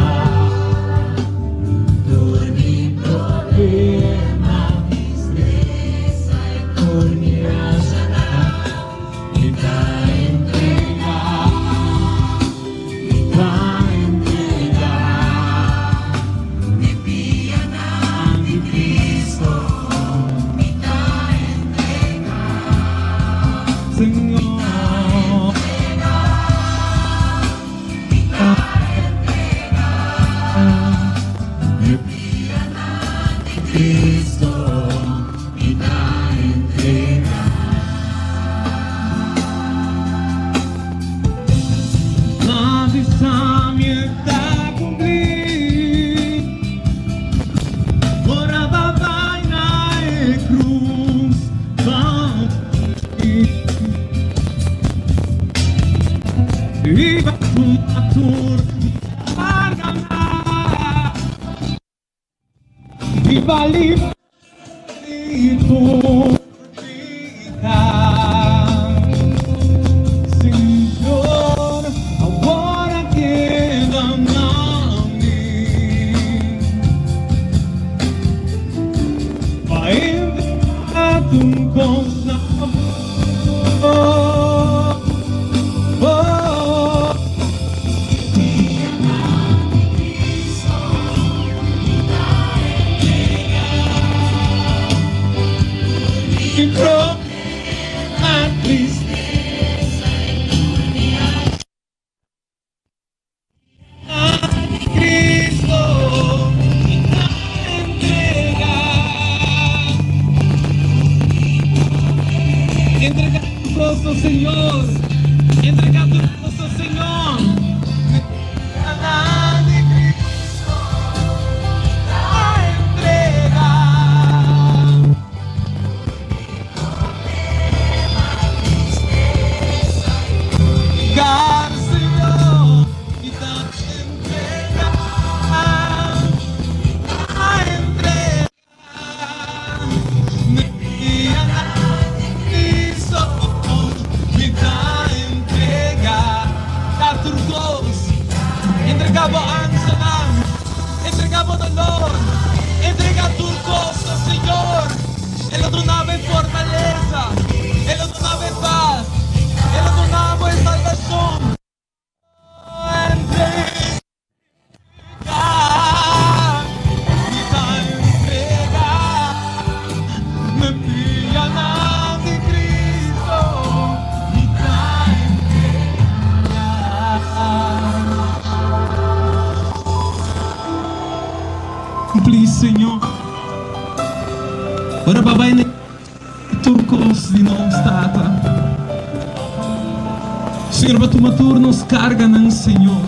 Tur mi problema, tristesa y tur mi ansiedad. Mi ta entrega, mi ta entrega. Mi pia na di Cristo, mi ta entrega. Señor. Mi ta entrega. Mi pia na di Cristo, mi ta entrega. Avisa mi ta cumpli. Ora b'a bay na e cruz pa mi. Viva tur carga. Viva libre Señor, ahora queda a mí. Pa entrar con oh, oh. Y pro a Cristo entrega. Entrega tu gozo, Señor. Entrega tu gozo, Señor. A Cristo la entrega. Señor, y te entrega, la entrega. Entrega ansiedad, entrega dolor, entrega tu gozo, Señor. El otro nave fortaleza, el otro nave paz, el otro nave salvación. Entrega, entrega, me pillan de Cristo, mi Please, Señor. Ora babay na turcos di nos tata. Señor, ba nos carga ng Señor.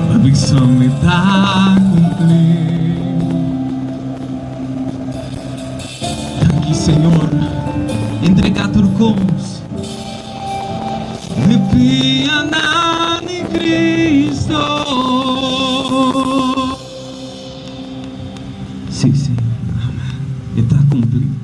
Mabigsan ta cumplir. Danke, Señor. Entrega turcos. Me pian ni Cristo. Sí, sí. Amén. Está cumplido.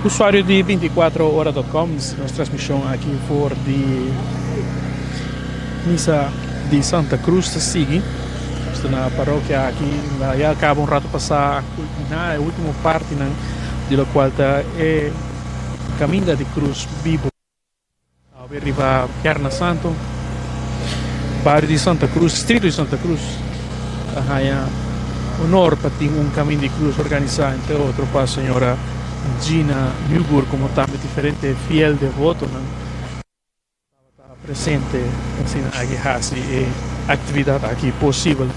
Usuario di 24ora.com, nos transmishon aki for di Misa di Santa Cruz ta sigui. Nos ta na parokia aki, ya kaba un rato pasá a kulminá e último partinan di lokual ta e Kaminda di Cruz Bibo. Awe riba Bierna Santo, bario di Santa Cruz, distrito di Santa Cruz ta haña honor pa tin un Camin di Cruz organisá entre otro pa señora Gina Nieuwboer como tambe diferente fiel devotonan tabata presente asina aki hasi e actividad aki posibel.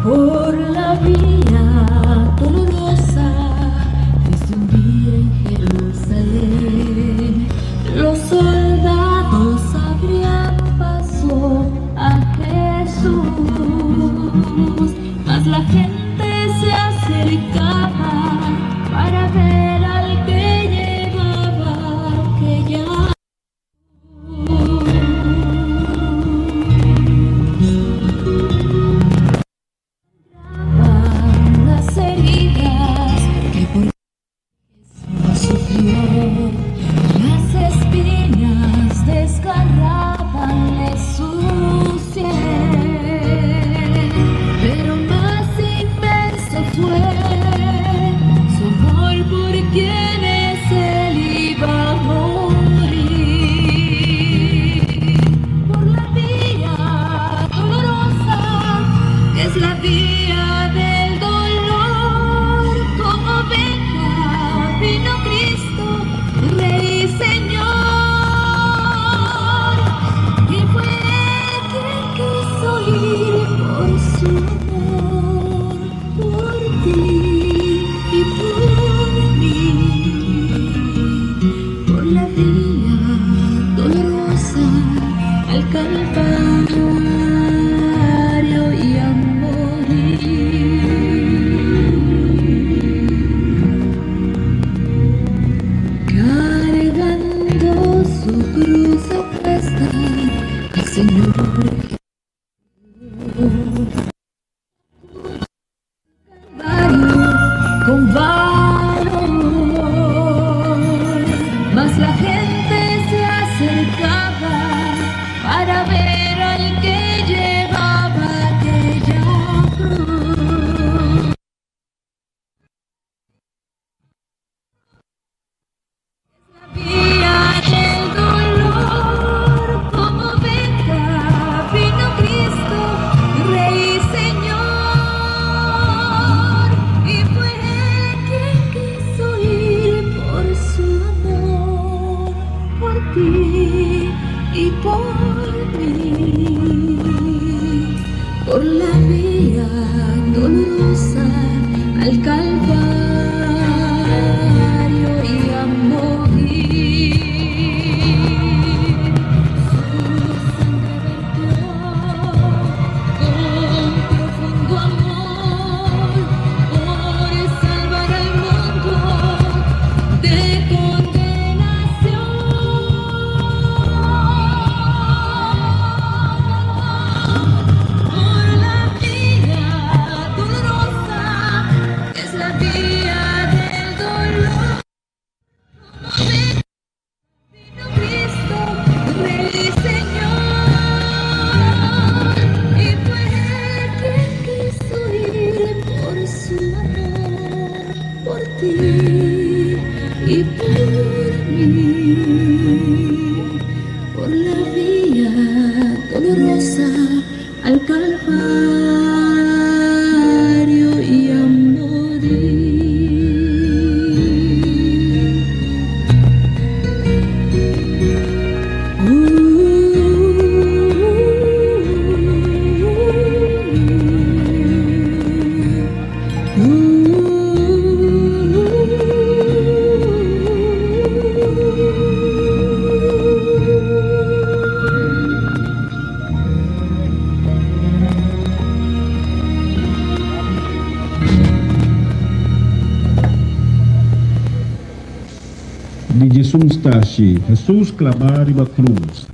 Por la vía dolorosa, triste un día en Jerusalén, los soldados abrían paso a Jesús, mas la gente se acercaba para ver al que llevaba aquella Las heridas que por Jesús sufrió, las espinas desgarrabanle su sien, pero más inmenso fue su amor por quienes él iba a morir. Por la vía dolorosa, que es la vía del dolor, como oveja vino Cristo, Rey y Señor, y fue Él quien quiso ir por su amor, por ti y por mí, por la vía dolorosa al Calvario y a morir. Cargando su cruz a cuesta, el Señor Jesús. Calvario y a morir. Di Jesus Tashi, Jesus klabá riba krus.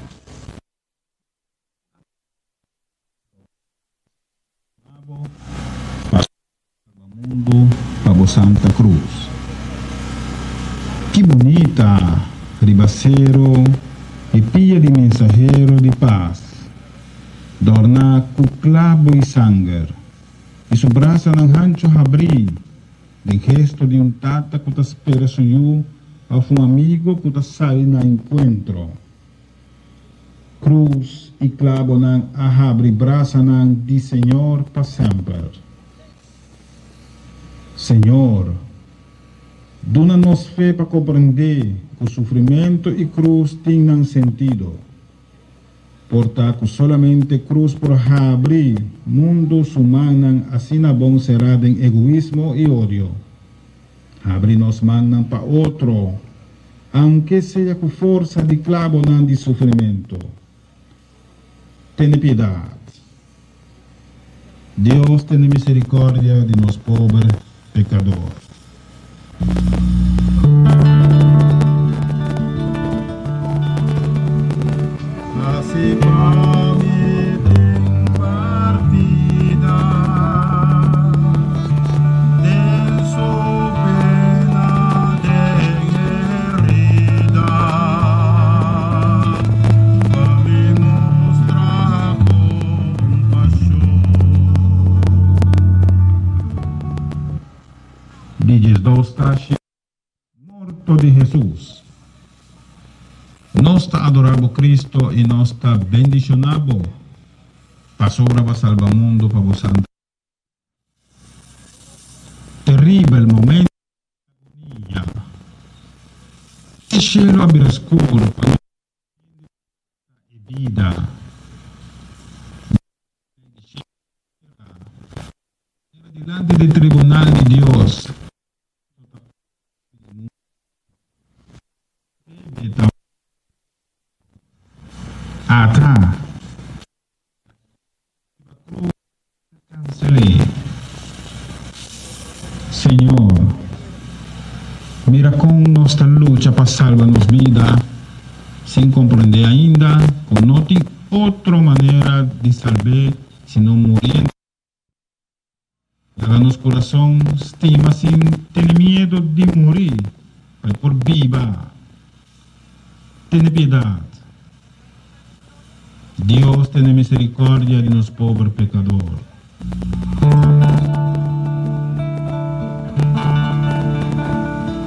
Pa salba mundu pa bo Santa Cruz. Ki bunita riba sero e pia di mensahero di pas, dòrná ku klabo i sanger, i su brasanan hanchu habrí den gesto di un tata ku ta spera su yu òf un amigo ku ta sali na enkuentro. Cruz i clabonan a habri brasanan di Señor pa semper. Señor, duna nos fe pa comprende cu sufrimento i cruz tin nan sentido. Por ta cu solamente cruz por habri mundo su mannan asina bon cerá den egoismo i odio. Habri nos mannan pa otro, aunke sea ku forsa di klabonan di sufrimentu. Tene piedat. Dios tene miserikordia di nos pober pekador. Hasi pa mi den partida, den su pena, den herida, pa mi mustra kompashon. Di 12 tashi. Morto di Hesus. Nos ta adorá bo Cristo i nos ta bendishoná bo pasobra bo a salba mundu pa bo santa Teribel momento di agonia. E shelu a bira skur pa nos hende ta e bida. Era dilanti di tribunal di Dios. Ata cancel'é. Señor, mira con nos ta lucha pa salba nos bida sin comprende ainda cu no tin otro manera di salb'é sino muriendo. Laga nos kurason stima sin tene miedu di muri pa e por biba. Tene piedat. Dios tene miserikordia di nos pober pekador.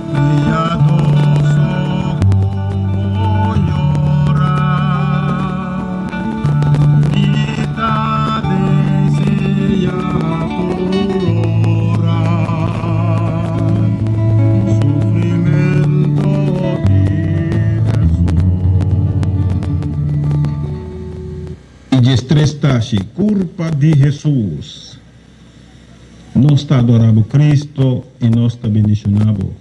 Piadoso ku bo yora. Mi ta desea tur ora sufrimento di Hesus. I 13 tashi, Kurpa di Hesus. Nos ta adorá bo Cristo i nos ta bendishoná bo,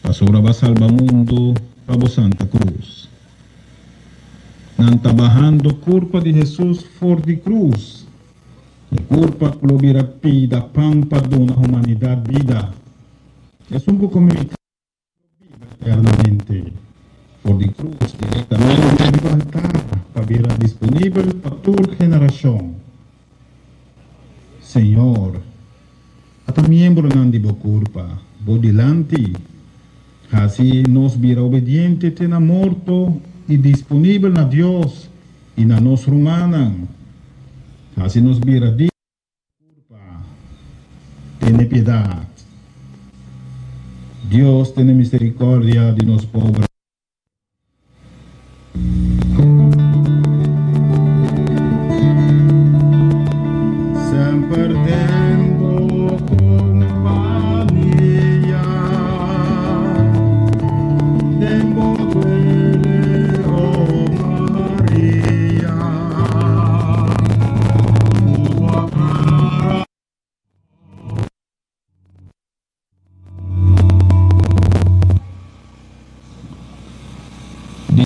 pasobra bo a salba mundu pa bo Santa Cruz. Nan ta bahando kurpa di Hesus for di krus, e kurpa ku lo bira pida pan pa duna humanidat bida. Esun ku kome mi karni lo biba eternamente. For di krus direktamente riba altar pa bira disponibel pa tur generashon. Señor, ata miembronan di bo kurpa bo dilanti. Hasi nos bira obediente te na morto i disponibel na Dios i na nos rumannan. Hasi nos bira digno di bo kurpa. Tene piedat. Dios tene misericordia di nos pober.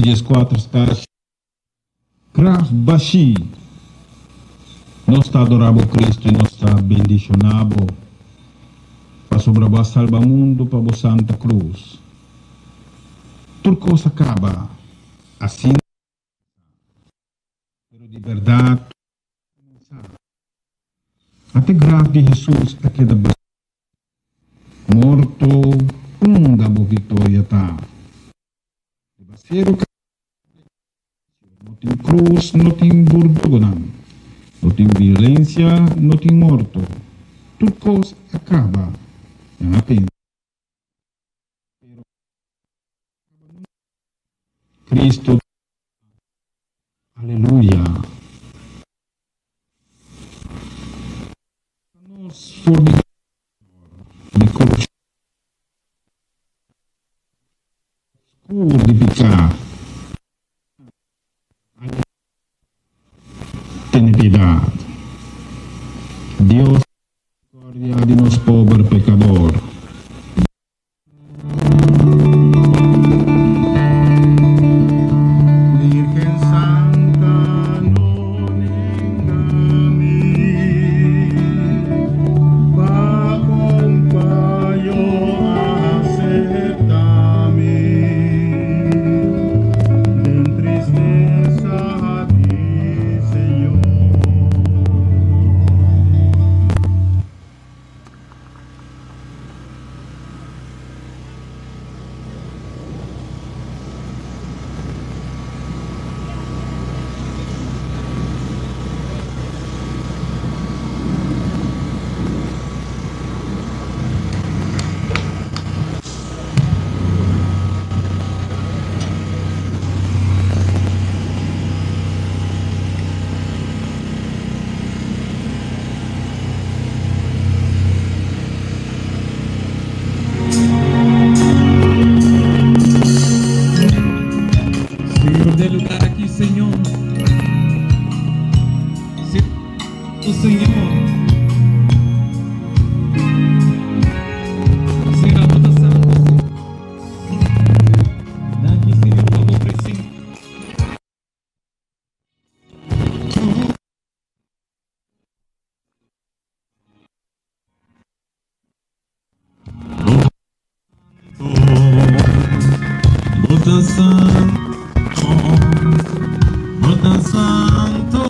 14 stashi. Graf bashí. Nos ta adorá bo Cristo i nos ta bendishoná bo, pasobra bo a salba mundu pa bo Santa Cruz. Tur kos a kaba, asina a pensa, pero di bèrdat tur a kuminsá. Ata e graf di Hesus a keda bashí. Morto, unda bo viktoria ta? Riba seru No tin cruz, no tin burdugonan, no tin violencia, no tin morto. Tur cos a caba, nan a pensa. Pero no a caba nunca. Cristo ta Aleluya! Ta nos for di di corupcion scur di pica. Tene piedad. Dios misericordia di nos pober pecador. Virgen Santa, no nenga mi, pa compaño acepta mi, den tristeza di Señor. Señor den lugar aki Señor Señor Señor Señor abo ta santo Señor Danki Señor pa bo presencia. Bo ta santo, bo ta santo,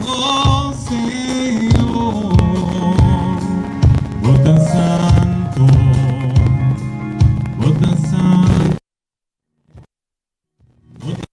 oh Señor. Bo ta santo, bo ta santo, bo ta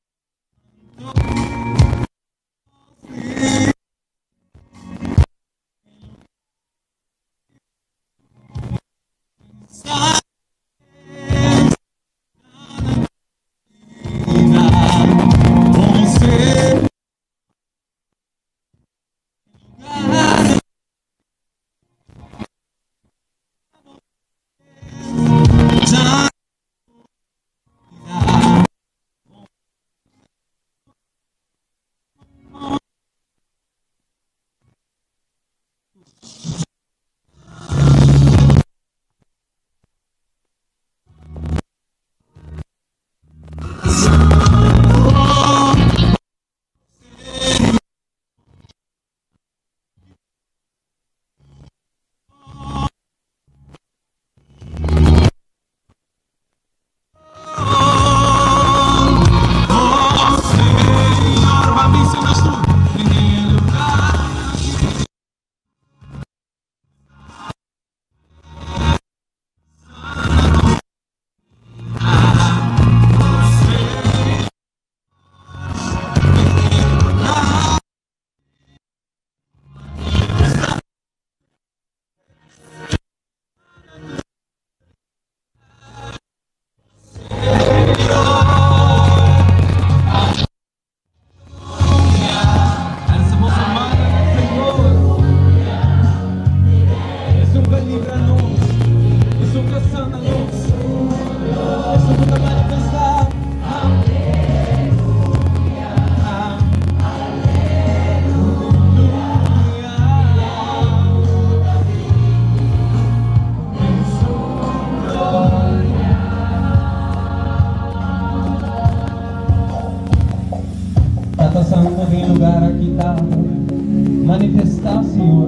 Manifestá, Señor.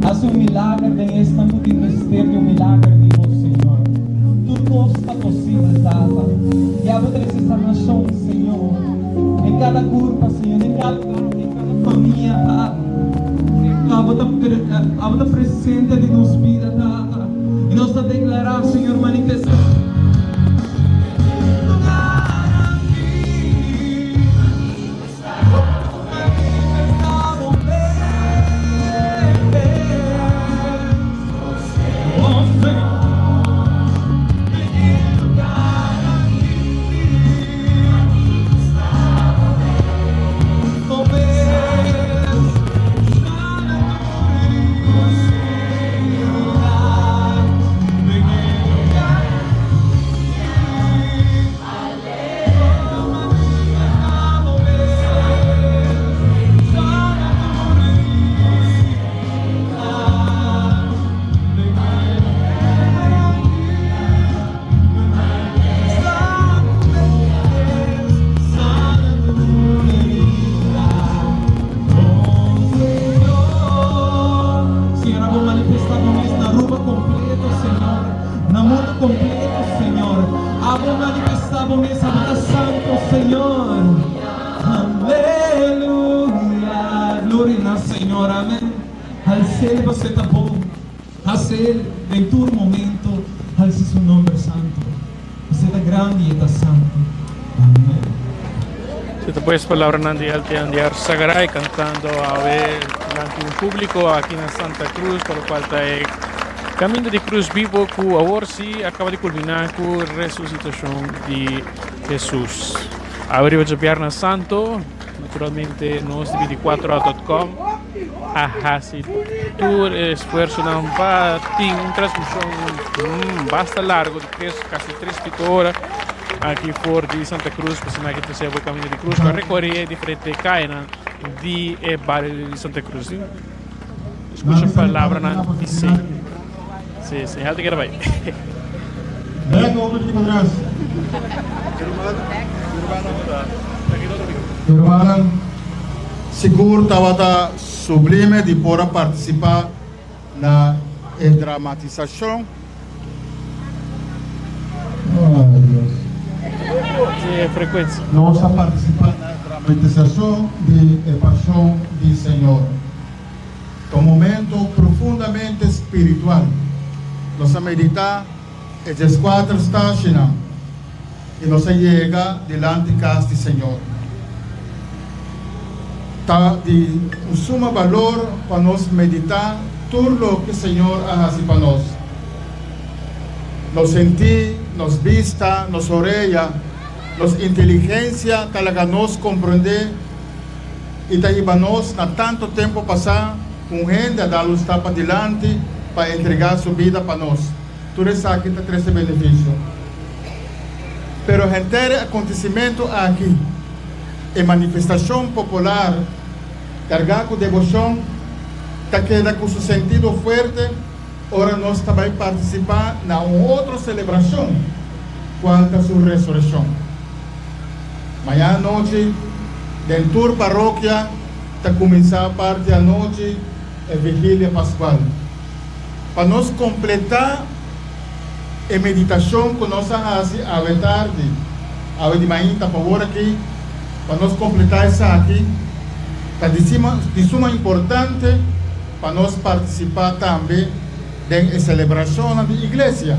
Hasi un milager den esnan ku tin mester di un milager di Bo, Señor. Tur kos ta posibel, Tata. Ya Bo trese sanashon, Señor, den kada kurpa, Señor, den kada hogar, den kada famia, Tata. Abo ta, Abo ta presente den nos bida, Tata. I nos ta deklará, Señor, manifestá. Señor, abo manifesta bo mes na Aruba completo, Señor, na mundo completo, Señor. Abo manifesta bo mes, abo ta santo, Señor. Aleluya. Gloria na Señor. Amen. Hals'El, pasobra e ta bon. Has'El den tur momento, halsa su nomber santo. Pasobra e ta grandi i e ta santo. Amen. Si ta pues palabranan di Elton Diar Sagaray cantando awe dilanti un publico aki na Santa Cruz, pa locual ta e Caminda di Cruz Bibo cu awor si a caba di culmina cu resucitacion di Jesus. Awe riba djabièrnè santo, naturalmente nos di 24ora.com a haci tur e esfuerzonan pa tin un transmision basta largo di tres, casi tres pico ora aki for di Santa Cruz pa asina aki ta sea bo Caminda di Cruz pa recorre e diferente cayanan di e bario di Santa Cruz. Escucha palabranan di se. Sí, sí, helte kere bai. Bek over di patras. Hermanan, sigur tabata sublime di por a participa na e dramatisacion. Ay Dios. Sí, e frecuencia. Nos a participa na e dramatisacion di e Pasion di Señor. Ta un momento profundamente spiritual. Nos a medita e dieskuater stashinan i nos a yega dilanti kas di Señor. Ta di un suma balor pa nos medita tur loke Señor a hasi pa nos. Nos sentí, nos bista, nos orea, nos inteligensia ta laga nos komprendé i ta hiba nos na tantu tempu pasá ku un hende a dal un stap padilanti pa entregá su bida pa nos. Tur esaki ta trese benefisio. Pero henter e akontesimentu aki, e manifestashon popular kargá ku deboshon, ta keda ku su sentido fuerte ora nos ta bai partisipá na un otro selebrashon, kual ta su resurekshon. Mañana anochi, den tur parokia ta kuminsá parti anochi e Vigilia Paskual. Pa nos kompletá e meditashon ku nos a hasi awe tardi, awe di mainta pa wor aki, pa nos kompletá esaki, ta di di suma importante pa nos partisipá tambe den e selebrashonnan di iglesia.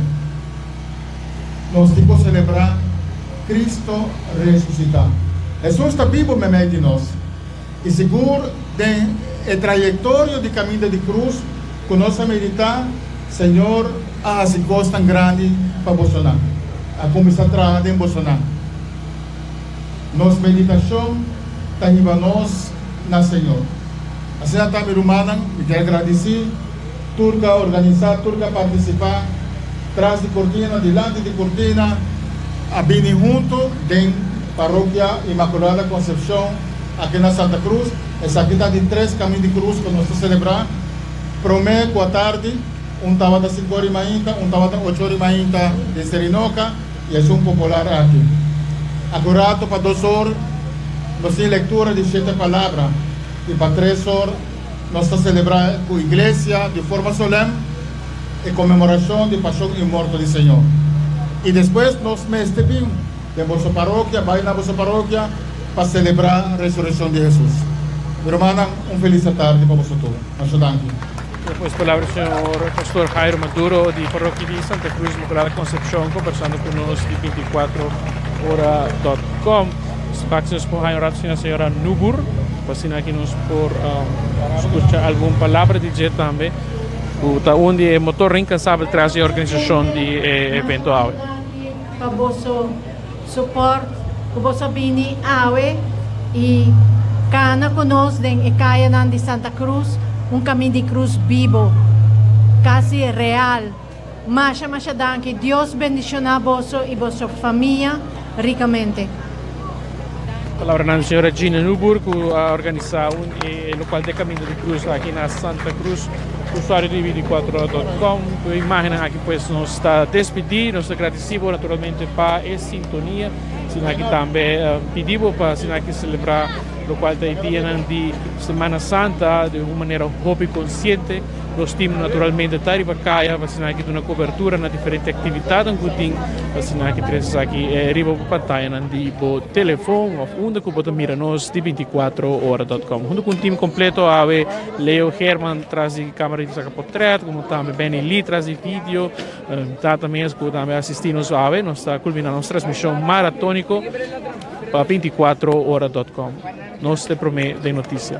Nos tin ku selebrá Kristo resusitá. Hesus ta bibu meimei di nos. I sigur den e trayektorio di kaminda di krus ku nos a meditá, Señor a hasi kosnan grandi pa bosonan, a kuminsá traha den bosonan. Nos meditashon ta hiba nos na Señor. Asina ta mi rumannan, mi kier gradisí tur ku a organisá, tur ku a partisipá, tras di kortina, dilanti di kortina, a bini huntu den Parokia Inmaculada Concepcion aki na Santa Cruz. Esaki ta di tres Camin di Cruz cu nos ta celebra. Prome cu atardi, un tabata cinco ora y mainta, un tabata ocho ora y mainta den Serinoca y esun popular aki. Aki un rato pa dos or nos tin lectura di Siete Palabra y pa tres or. nos ta selebrá ku iglesia di forma solèm e konmemorashon di Pashon i Morto di Señor. I despues nos mester bin den boso parokia, bai na boso parokia pa selebrá resurekshon di Hesus. Mi rumannan, un felis atardi pa boso tur. Masha danki. Despues palabra di señor Pastor Jairo Maduro di Parokia di Santa Cruz Inmaculada Concepcion conversando cu nos di 24 ora dot com. Nos nos por haña un rato sina señora Nubur pa asina aki nos por scucha algun palabra di dje tambe cu ta un di e motor incansabel tras di e organisacion di e evento awe. Pa boso support cu boso a bini awe y cana cu nos den e cayanan di Santa Cruz, un Camin di Cruz bibo, casi real. Masha masha danki. Dios bendiciona boso y boso famia ricamente. Palabranan di señora Gina Nuboer cu a organisa un e locual de Caminda di Cruz aki na Santa Cruz. Usuario di 24 dot com. Cu e imagennan aki pues nos ta despidi. Nos ta gradeci bo naturalmente pa e sintonia. Asina aki tambe pidi bo pa asina aki celebra locual ta e dianan di Semana Santa di un manera hopi consciente. Nos team naturalmente ta riba kaya pa asina ki duna kobertura na diferente aktividatnan ku tin pa asina ki trese esaki riba bo pantayanan di bo telefon òf unda ku bo ta mira nos di 24 ora dot com. Huntu ku un team kompleto awe Leo Herman tras di kamera di saka potrèt komo tambe Benny Lee tras di video Tata mes ku tambe a asisti nos awe. Nos ta kulminá nos transmishon maratóniko pa 24 ora dot com. Nos ta e promé den notisia.